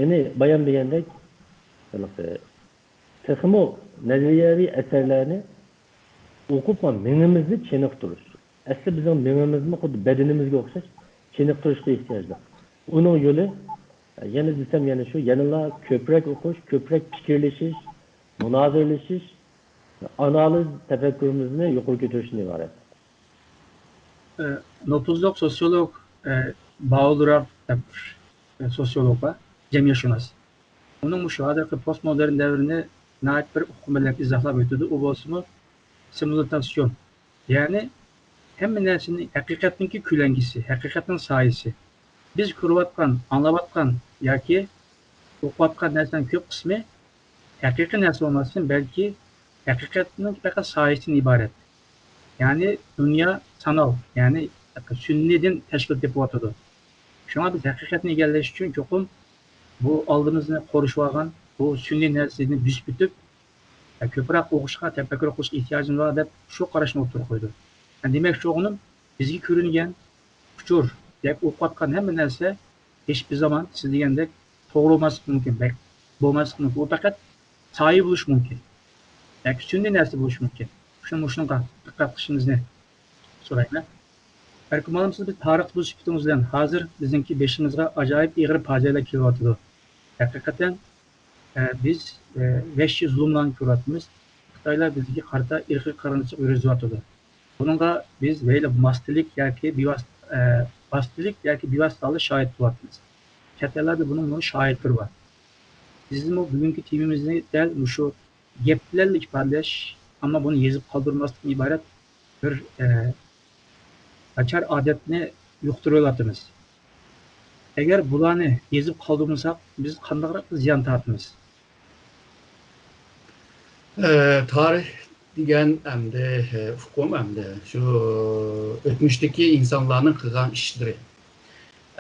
يەنى بايام دېگەندەك، ھېلىقى تېخىمۇ نەزەرىيەۋى ئەسەرلەرنى ئوقۇپ، مېڭىمىزنى چېنىقتۇرۇش. ئەسلى بىزنىڭ مېڭىمىزمۇ خۇددى بەدىنىمىزگە ئوخشاش چېنىقتۇرۇشقا ئېھتىياجلىق. ئۇنىڭ يولى، يەنە دېسەم، يەنە شۇ، يەنىلا كۆپرەك ئوقۇش، كۆپرەك پىكىرلىشىش، مۇنازىرىلىشىش، ئانالىز تەپەككۇرىمىزنى يۇقىرى كۆتۈرۈشتىن ئىبارەت. ئە، نوپۇزلۇق سوسىيولوگ، ئە، باۋلراف دەپ بىر، ئە، سوسىيولوگ بار، جەمئىيەتشۇناس. ئۇنىڭ مۇشۇ ھازىرقى پوستمودېرن دەۋرىنى ناھايىتى بىر ئۇقۇم بىلەن ئىزاھلاپ ئۆتىدۇ. ئۇ بولسىمۇ سىمۇلتاسىيون، يەنى ھەممە نەرسىنىڭ، ھەقىقەتنىڭكى كۆلەڭگىسى، ھەقىقەتنىڭ سايىسى. بىز كۆرۈۋاتقان، ئاڭلاۋاتقان ياكى ئوقۇۋاتقان نەرسىنىڭ كۆپ قىسمى ھەقىقىي نەرسە بولماستىن، بەلكى ھەقىقەتنىڭ پەقەت سايىسىدىن ئىبارەت. يەنى دۇنيا سانال، يەنى سۈنئىيدىن تەشكىل تېپىۋاتىدۇ. شۇڭا بىز ھەقىقەتنى ئىگىلەش ئۈچۈن چوقۇم بۇ ئالدىمىزنى قورشىۋالغان بۇ سۈنئىي نەرسىدىن بۆسۈپ ئۆتۈپ، كۆپرەك ئوقۇشقا، تەپەككۇر قىلىشقا ئېھتىياجىمىز بار دەپ شۇ قاراشنى ئوتتۇرىغا قويىدۇ. دېمەكچى بولغىنىم، بىزگە كۆرۈنگەن ئۇچۇر، دەپ ئوقۇۋاتقان ھەممە نەرسە ھېچبىر زامان سىز دېگەندەك توغرا بولماسلىقى مۇمكىن، بەك بولماسلىقى مۇمكىن. ئۇ پەقەت سايە بولۇشى مۇمكىن. ياكى سۈنئىي نەرسە بولۇشى مۇمكىن. شۇ، مۇشۇنىڭغا دىققەت قىلىشىڭىزنى سورايمەن. ئەركىن مۇئەللىم، سىز بىر تارىخچى بولۇش سۈپىتىڭىز بىلەن ھازىر بىزنىڭكى بېشىمىزغا ئاجايىپ ئېغىر پاجىئەلەر كېلىۋاتىدۇ. ھەقىقەتەن، ئە، بىز، ئە، ۋەھشىي زۇلۇملارنى كۆرۈۋاتىمىز. خىتايلار بىزگە قارىتا ئىرقىي قىرغىنچىلىق يۈرگۈزۈۋاتىدۇ. بۇنىڭغا بىز ۋەيلى ماستىلىك ياكى بىۋاسىتە، ئە، ماستىلىك ياكى بىۋاسىتە ھالدا شاھىت بولۇۋاتىمىز. چەت ئەللەردە بۇنىڭ، بۇنىڭ شاھىتلىرى بار. بىزمۇ بۈگۈنكى تېمىمىزنى دەل مۇشۇ گەپ بىلەنلا ئىپادىلەش، ئەمما بۇنى يېزىپ قالدۇرماستىن ئىبارەت بىر، ئە، ناچار ئادەتنى يۇقتۇرۇۋاتىمىز. ئەگەر بۇلارنى يېزىپ قالدۇرمىساق، بىز قانداقراق زىيان تارتىمىز؟ ئە، تارىخ دېگەن ئەمدى، ئە، ئۇقۇم ئەمدى شۇ ئۆتمۈشتىكى ئىنسانلارنىڭ قىلغان ئىشلىرى.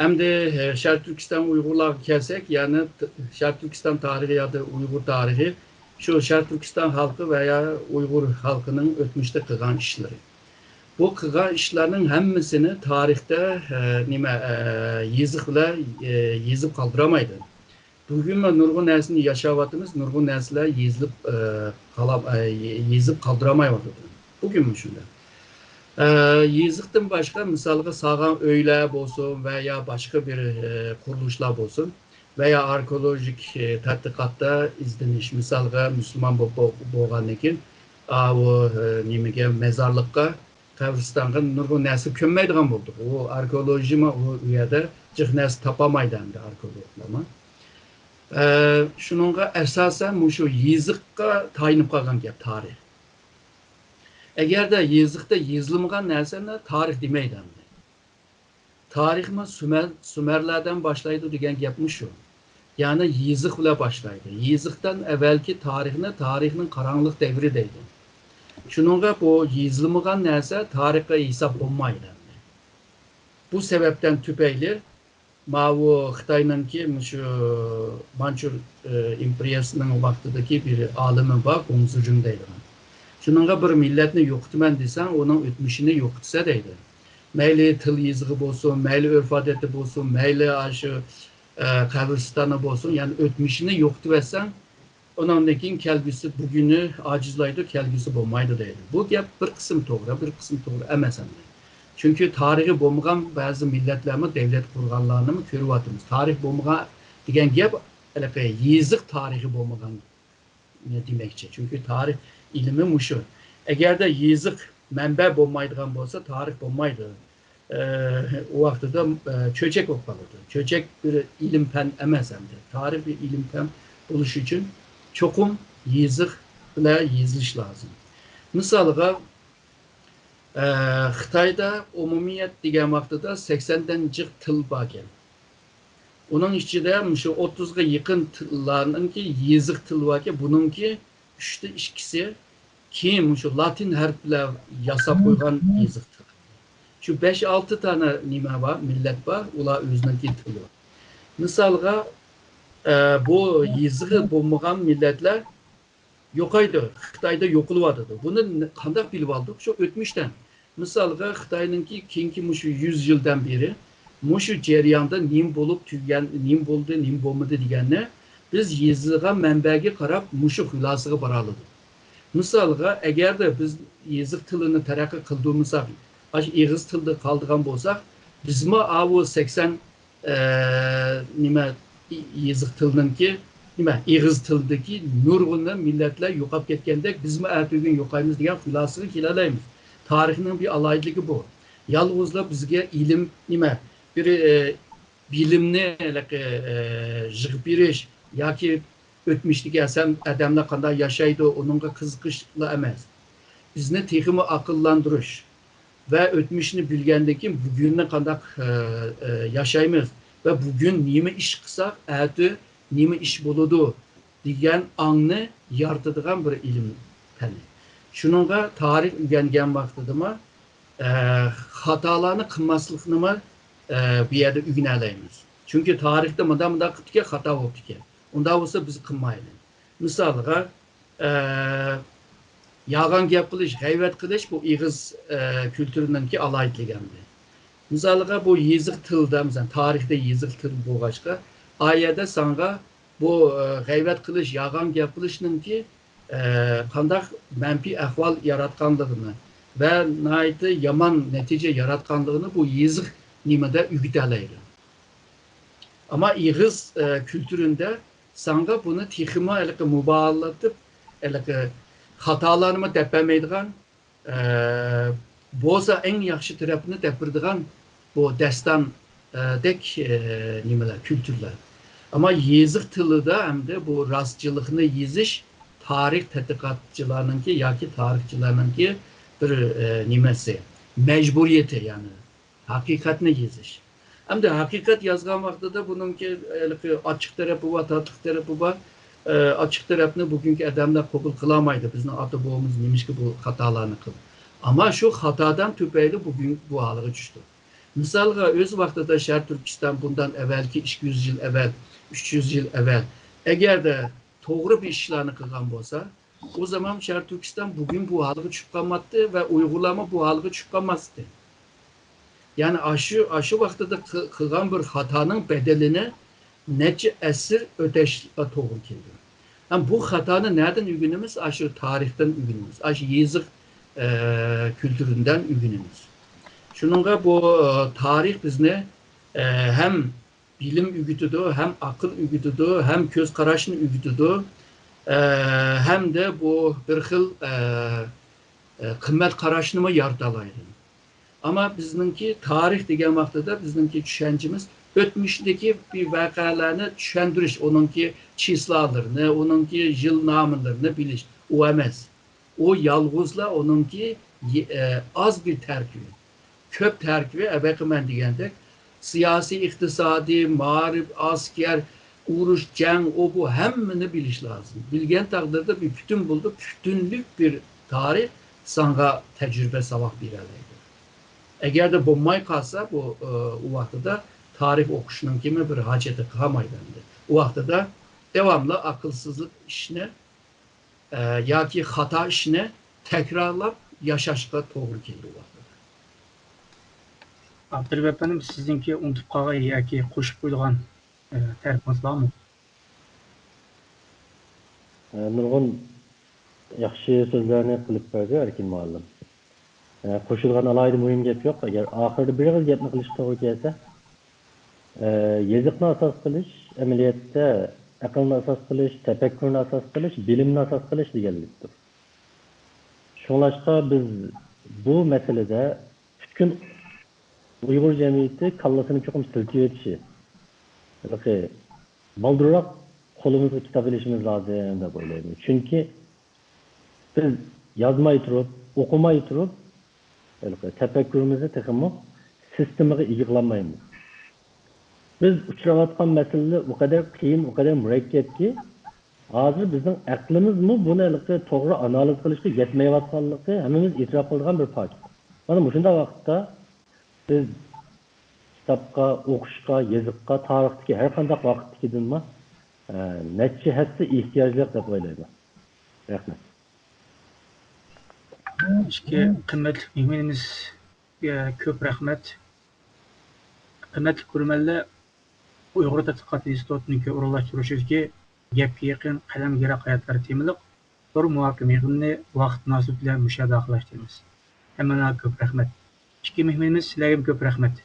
ئەمدى، ئە، شەرقىي تۈركىستان ئۇيغۇرلارغا كەلسەك، يەنى ت-، شەرقىي تۈركىستان تارىخى ياكى ئۇيغۇر تارىخى، شۇ شەرقىي تۈركىستان خەلقى ۋە يا ئۇيغۇر خەلقىنىڭ ئۆتمۈشتە قىلغان ئىشلىرى. بۇ قىلغان ئىشلارنىڭ ھەممىسىنى تارىختا، ئە، نېمە، ئە، يېزىق بىلەن، ئە، يېزىپ قالدۇرالمايدۇ. بۈگۈنمۇ نۇرغۇن نەرسىنى ياشاۋاتىمىز، نۇرغۇن نەرسىلەر يېزىلىپ، ئە، قالا-، ئە، يېزىپ قالدۇرالمايۋاتىدۇ. بۈگۈنمۇ شۇنداق. ئە، يېزىقتىن باشقا، مىسالغا سالغان ئۆيلەر بولسۇن ۋە يا باشقا بىر، ئە، قۇرۇلۇشلار بولسۇن ۋە يا ئارخېئولوگىك، ئە، تەتقىقاتتا ئىزدىنىش، مىسالغا مۇسۇلمان بو-، بو-، بولغاندىن كېيىن، ئاۋۇ، ئە، نېمىگە، مەزارلىققا، قەبرىستانغا نۇرغۇن نەرسە كۆممەيدىغان بولدۇق. ئۇ ئارخېئولوگىيىمۇ ئۇ يەردە جىق نەرسە تاپالمايدۇ ئەمدى ئارخېئولوگلارمۇ. ئە، شۇنىڭغا ئاساسەن مۇشۇ يېزىققا تايىنىپ قالغان گەپ تارىخ. ئەگەردە يېزىقتا يېزىلمىغان نەرسىنى تارىخ دېمەيدۇ ئەمدى. تارىخمۇ سۈمەر، سۈمەرلەردىن باشلايدۇ دېگەن گەپمۇ شۇ. يەنى يېزىق بىلەن باشلايدۇ. يېزىقتىن ئەۋۋەلكى تارىخنى تارىخنىڭ قاراڭغۇلۇق دەۋرى دەيدۇ. شۇنىڭغا بۇ يېزىلمىغان نەرسە تارىخقا ھېساب بولمايدۇ ئەمدى. بۇ سەۋەبتىن تۈپەيلى ماۋۇ خىتاينىڭكى مۇشۇ مانچۇر، ئى، ئىمپېرىيەسىنىڭ ۋاقتىدىكى بىر ئالىمى بار، گوڭزىجۈن دەيدىغان. شۇنىڭغا بىر مىللەتنى يوقىتىمەن دېسەڭ، ئۇنىڭ ئۆتمۈشىنى يوقىتىسە دەيدۇ. مەيلى تىل يېزىقى بولسۇن، مەيلى ئۆرپ-ئادىتى بولسۇن، مەيلى ئاشۇ، ئە، قەبرىستانى بولسۇن، يەنى ئۆتمۈشىنى يوقىتىۋەتسەڭ، ئۇنىڭدىن كېيىن كەلگۈسى، بۈگۈنى ئاجىزلايدۇ، كەلگۈسى بولمايدۇ دەيدۇ. بۇ گەپ بىر قىسىم توغرا، بىر قىسىم توغرا ئەمەس ئەمدى. چۈنكى تارىخى بولمىغان بەزى مىللەتلەرمۇ دەۋلەت قۇرغانلارنىمۇ كۆرۈۋاتىمىز. تارىخ بولمىغان دېگەن گەپ ھېلىقى يېزىق تارىخى بولمىغان دېمەكچى. چۈنكى تارىخ ئىلمى مۇشۇ. ئەگەردە يېزىق مەنبە بولمايدىغان بولسا، تارىخ بولمايدۇ. ئە، ئۇ ۋاقتىدا، ئە، چۆچەك بولۇپ قالىدۇ. چۆچەك بىر ئىلىم پەن ئەمەس ئەمدى. تارىخ بىر ئىلىم پەن بولۇش ئۈچۈن چوقۇم يېزىق بىلەن يېزىلىش لازىم. مىسالغا، ئە، خىتايدا ئومۇمىيەت دېگەن ۋاقتىدا سەكسەندىن جىق تىل باركەن. ئۇنىڭ ئىچىدە مۇشۇ ئوتتۇزغا يېقىن تىللارنىڭكى يېزىق تىلى باركەن، بۇنىڭكى ئۈچتە ئىككىسى كېيىن مۇشۇ لاتىن ھەرپ بىلەن ياساپ قويغان يېزىق تىلى. شۇ بەش-ئالتە دانە نېمە بار، مىللەت بار، ئۇلار ئۆزىنىڭكى تىلى بار. مىسالغا، ئە، بۇ يېزىقى بولمىغان مىللەتلەر يوقايدۇ، خىتايدا يوقىلىۋاتىدۇ. بۇنى ن-، قانداق بىلىۋالدۇق؟ شۇ ئۆتمۈشتىن. مىسالغا، خىتاينىڭكى كېيىنكى مۇشۇ يۈز يىلدىن بېرى مۇشۇ جەرياندا نېمە بولۇپ تۈگىگەن، نېمە بولدى، نېمە بولمىدى دېگەننى بىز يېزىلغان مەنبەگە قاراپ مۇشۇ خۇلاسىغا بارالىدۇق. مىسالغا، ئەگەردە بىز يېزىق تىلىنى تەرەققىي قىلدۇرمىساق، ئاشۇ ئېغىز تىلدا قالىدىغان بولساق، بىزمۇ ئاۋۇ سەكسەن ئە، نېمە، يېزىق تىلنىڭكى، نېمە، ئېغىز تىلدىكى نۇرغۇن مىللەتلەر يوقاپ كەتكەندەك، بىزمۇ ئەتىگۈن يوقايمىز دېگەن خۇلاسىگە كېلەلەيمىز. تارىخنىڭ بىر ئالاھىدىلىكى بۇ. يالغۇزلا بىزگە ئىلىم، نېمە، بىر، ئە، بىلىمنى ھېلىقى، ئە، يىغىپ بېرىش ياكى ئۆتمۈشتىكى ئەسەم-، ئادەملەر قانداق ياشايدۇ، ئۇنىڭغا قىزىقىشلا ئەمەس. بىزنى تېخىمۇ ئاقىللاندۇرۇش ۋە ئۆتمۈشنى بىلگەندىن كېيىن بۈگۈننى قانداق، ئە، ئە، ياشايمىز ۋە بۈگۈن نېمە ئىش قىلساق، ئەتە نېمە ئىش بولىدۇ دېگەن ئاڭنى يارىتىدىغان بىر ئىلىم پەنى. شۇنىڭغا تارىخ ئۆگەنگەن ۋاقتىدىمۇ، ئە، خاتالارنى قىلماسلىقنىمۇ، ئە، بۇ يەردە ئۆگىنەلەيمىز. چۈنكى تارىختا مۇنداق، مۇنداق قىپتىكەن، خاتا بوپتىكەن. ئۇنداق بولسا بىز قىلمايلى. مىسالغا، ئە، يالغان گەپ قىلىش، غەيۋەت قىلىش بۇ ئېغىز، ئە، كۈلتۈرىنىڭكى ئالاھىدىلىكى ئەمدى. مىسالغا بۇ يېزىق تىلدا، مىسالەن، تارىختا يېزىق تىل بولغاچقا، ئا يەردە ساڭا بۇ، ئە، غەيۋەت قىلىش، يالغان گەپ قىلىشنىڭكى، ئە، قانداق مەنپىي ئەھۋال ياراتقانلىقىنى ۋە ناھايىتى يامان نەتىجە ياراتقانلىقىنى بۇ يېزىق نېمىدە ئۆگىتەلەيدۇ. ئەمما ئېغىز، ئە، كۈلتۈرىندە ساڭا بۇنى تېخىمۇ ھېلىقى مۇبالىغە قىلىپ، ھېلىقى خاتالارنىمۇ دەپ بەرمەيدىغان، ئە، بولسا ئەڭ ياخشى تەرەپنى دەپ بېرىدىغان بۇ داستان، ئە، دەك، ئە، نېمىلەر، كۈلتۈرلەر. ئەمما يېزىق تىلىدا ئەمدى بۇ راستچىللىقنى يېزىش تارىخ تەتقىقاتچىلارنىڭكى ياكى تارىخچىلارنىڭكى بىر، ئە، نېمىسى، مەجبۇرىيىتى، يەنى ھەقىقەتنى يېزىش. ئەمدى ھەقىقەت يازغان ۋاقتىدا بۇنىڭكى ھېلىقى ئاچچىق تەرىپى بار، تاتلىق تەرىپى بار. ئە، ئاچچىق تەرەپنى بۈگۈنكى ئادەملەر قوبۇل قىلالمايدۇ. بىزنىڭ ئاتا بوۋىمىز نېمىشقا بۇ خاتالارنى قىلدى؟ ئەمما شۇ خاتادىن تۈپەيلى بۈگۈن بۇ ھالغا چۈشتى. مىسالغا، ئۆز ۋاقتىدا شەرقىي تۈركىستان بۇندىن ئەۋۋەلكى ئىككى يۈز يىل ئەۋۋەل، ئۈچ يۈز يىل ئەۋۋەل، ئەگەردە توغرا بىر ئىشلارنى قىلغان بولسا، ئۇ زامان شەرقىي تۈركىستان بۈگۈن بۇ ھالغا چۈشۈپ قالماتتى ۋە ئۇيغۇرلارمۇ بۇ ھالغا چۈشۈپ قالماستى. يەنى ئاشۇ، ئاشۇ ۋاقتىدا قى-، قىلغان بىر خاتانىڭ بەدىلىنى نەچچە ئەسىر ئۆتەشكە توغرا كېلىدۇ. ھەم بۇ خاتانى نەدىن ئۆگىنىمىز؟ ئاشۇ تارىختىن ئۆگىنىمىز. ئاشۇ يېزىق، ئە، كۈلتۈرىدىن ئۆگىنىمىز. شۇنىڭغا بۇ، ئە، تارىخ بىزنى، ئە، ھەم بىلىم ئۆگىتىدۇ، ھەم ئەقىل ئۆگىتىدۇ، ھەم كۆز قاراشنى ئۆگىتىدۇ، ئە، ھەمدە بۇ بىر خىل، ئە، ئە، قىممەت قاراشنىمۇ يارىتالايدۇ. ئەمما بىزنىڭكى تارىخ دېگەن ۋاقتىدا بىزنىڭكى چۈشەنچىمىز ئۆتمۈشتىكى بىر ۋەقەلەرنى چۈشەندۈرۈش، ئۇنىڭكى چىسلالىرىنى، ئۇنىڭكى يىل نامىلىرىنى بىلىش، ئۇ ئەمەس. ئۇ يالغۇزلا ئۇنىڭكى يې-، ئە، ئاز بىر تەركىبى. كۆپ تەركىبى، ئەۋەقە مەن دېگەندەك، سىياسىي، ئىقتىسادىي، مائارىپ، ئەسكەر، ئۇرۇش، جەڭ، ئۇ بۇ ھەممىنى بىلىش لازىم. بىلگەن تەقدىردە بىر پۈتۈن بولىدۇ، پۈتۈنلۈك بىر تارىخ ساڭا تەجرىبە ساۋاق بېرەلەيدۇ. ئەگەردە بولماي قالسا، بۇ، ئۇ ۋاقتىدا تارىخ ئوقۇشنىڭكىمۇ بىر ھاجىتى قالمايدۇ ئەمدى. ئۇ ۋاقتىدا داۋاملىق ئەقىلسىزلىك ئىشنى، ئە، ياكى خاتا ئىشنى تەكرارلاپ ياشاشقا توغرا كېلىدۇ ئۇ ۋاقتىدا. ئابدۇرەھىم ئەپەندىم، سىزنىڭكى ئۇنتۇپ قالغان ياكى قوشۇپ قويىدىغان، ئە، تەرىپىڭىز بارمۇ؟ ئە، نۇرغۇن ياخشى سۆزلەرنى قىلىپ بەردى ئەركىن مۇئەللىم. ئە، قوشۇلغان ئالاھىدە مۇھىم گەپ يوق. ئەگەر ئاخىرىدا بىر ئېغىز گەپنى قىلىشقا توغرا كەلسە، ئە، يېزىقنى ئاساس قىلىش، ئەمەلىيەتتە ئەقىلنى ئاساس قىلىش، تەپەككۇرنى ئاساس قىلىش، بىلىمنى ئاساس قىلىش دېگەنلىكتۇر. شۇڭلاشقا بىز بۇ مەسىلىدە پۈتكۈل ئۇيغۇر جەمئىيىتى كاللىسىنى چوقۇم سىلكىۋېتىشى، ھېلىقى بالدۇرراق قولىمىزغا كىتاب ئېلىشىمىز لازىم دەپ ئويلايمەن. چۈنكى بىز يازماي تۇرۇپ، ئوقۇماي تۇرۇپ، ھېلىقى تەپەككۇرىمىزنى تېخىمۇ سىستېمىغا ئىگە قىلالمايمىز. بىز ئۇچراۋاتقان مەسىلىلەر ئۇ قەدەر قىيىن، ئۇ قەدەر مۇرەككەپكى، ھازىر بىزنىڭ ئەقلىمىزمۇ بۇنى ھېلىقى توغرا ئانالىز قىلىشقا يەتمەيۋاتقانلىقى ھەممىمىز ئېتىراپ قىلىدىغان بىر پاكىت. مانا مۇشۇنداق ۋاقىتتا بىز كىتابقا، ئوقۇشقا، يېزىققا تارىختىكى ھەر قانداق ۋاقىتتىكىدىنمۇ، ئە، نەچچە ھەسسە ئېھتىياجلىق دەپ ئويلايمەن. رەھمەت. ئىككى قىممەتلىك مېھمىنىمىزگە كۆپ رەھمەت. قىممەتلىك كۆرۈرمەنلەر، ئۇيغۇر تەتقىقات ئىنستىتۇتىنىڭكى ئورۇنلاشتۇرۇشىدىكى گەپكە يېقىن، قەلەمگە يىراق ھاياتلار تېمىلىق زور مۇھاكىمە يىغىنىنى ۋاقىت مۇناسىۋىتى بىلەن مۇشۇ يەردە ئاخىرلاشتۇرىمىز. ھەممىڭلارغا كۆپ رەھمەت. ئىككى مېھمىنىمىز، سىلەرگىمۇ كۆپ رەھمەت.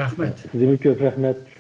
رەھمەت. سىزگىمۇ كۆپ رەھمەت.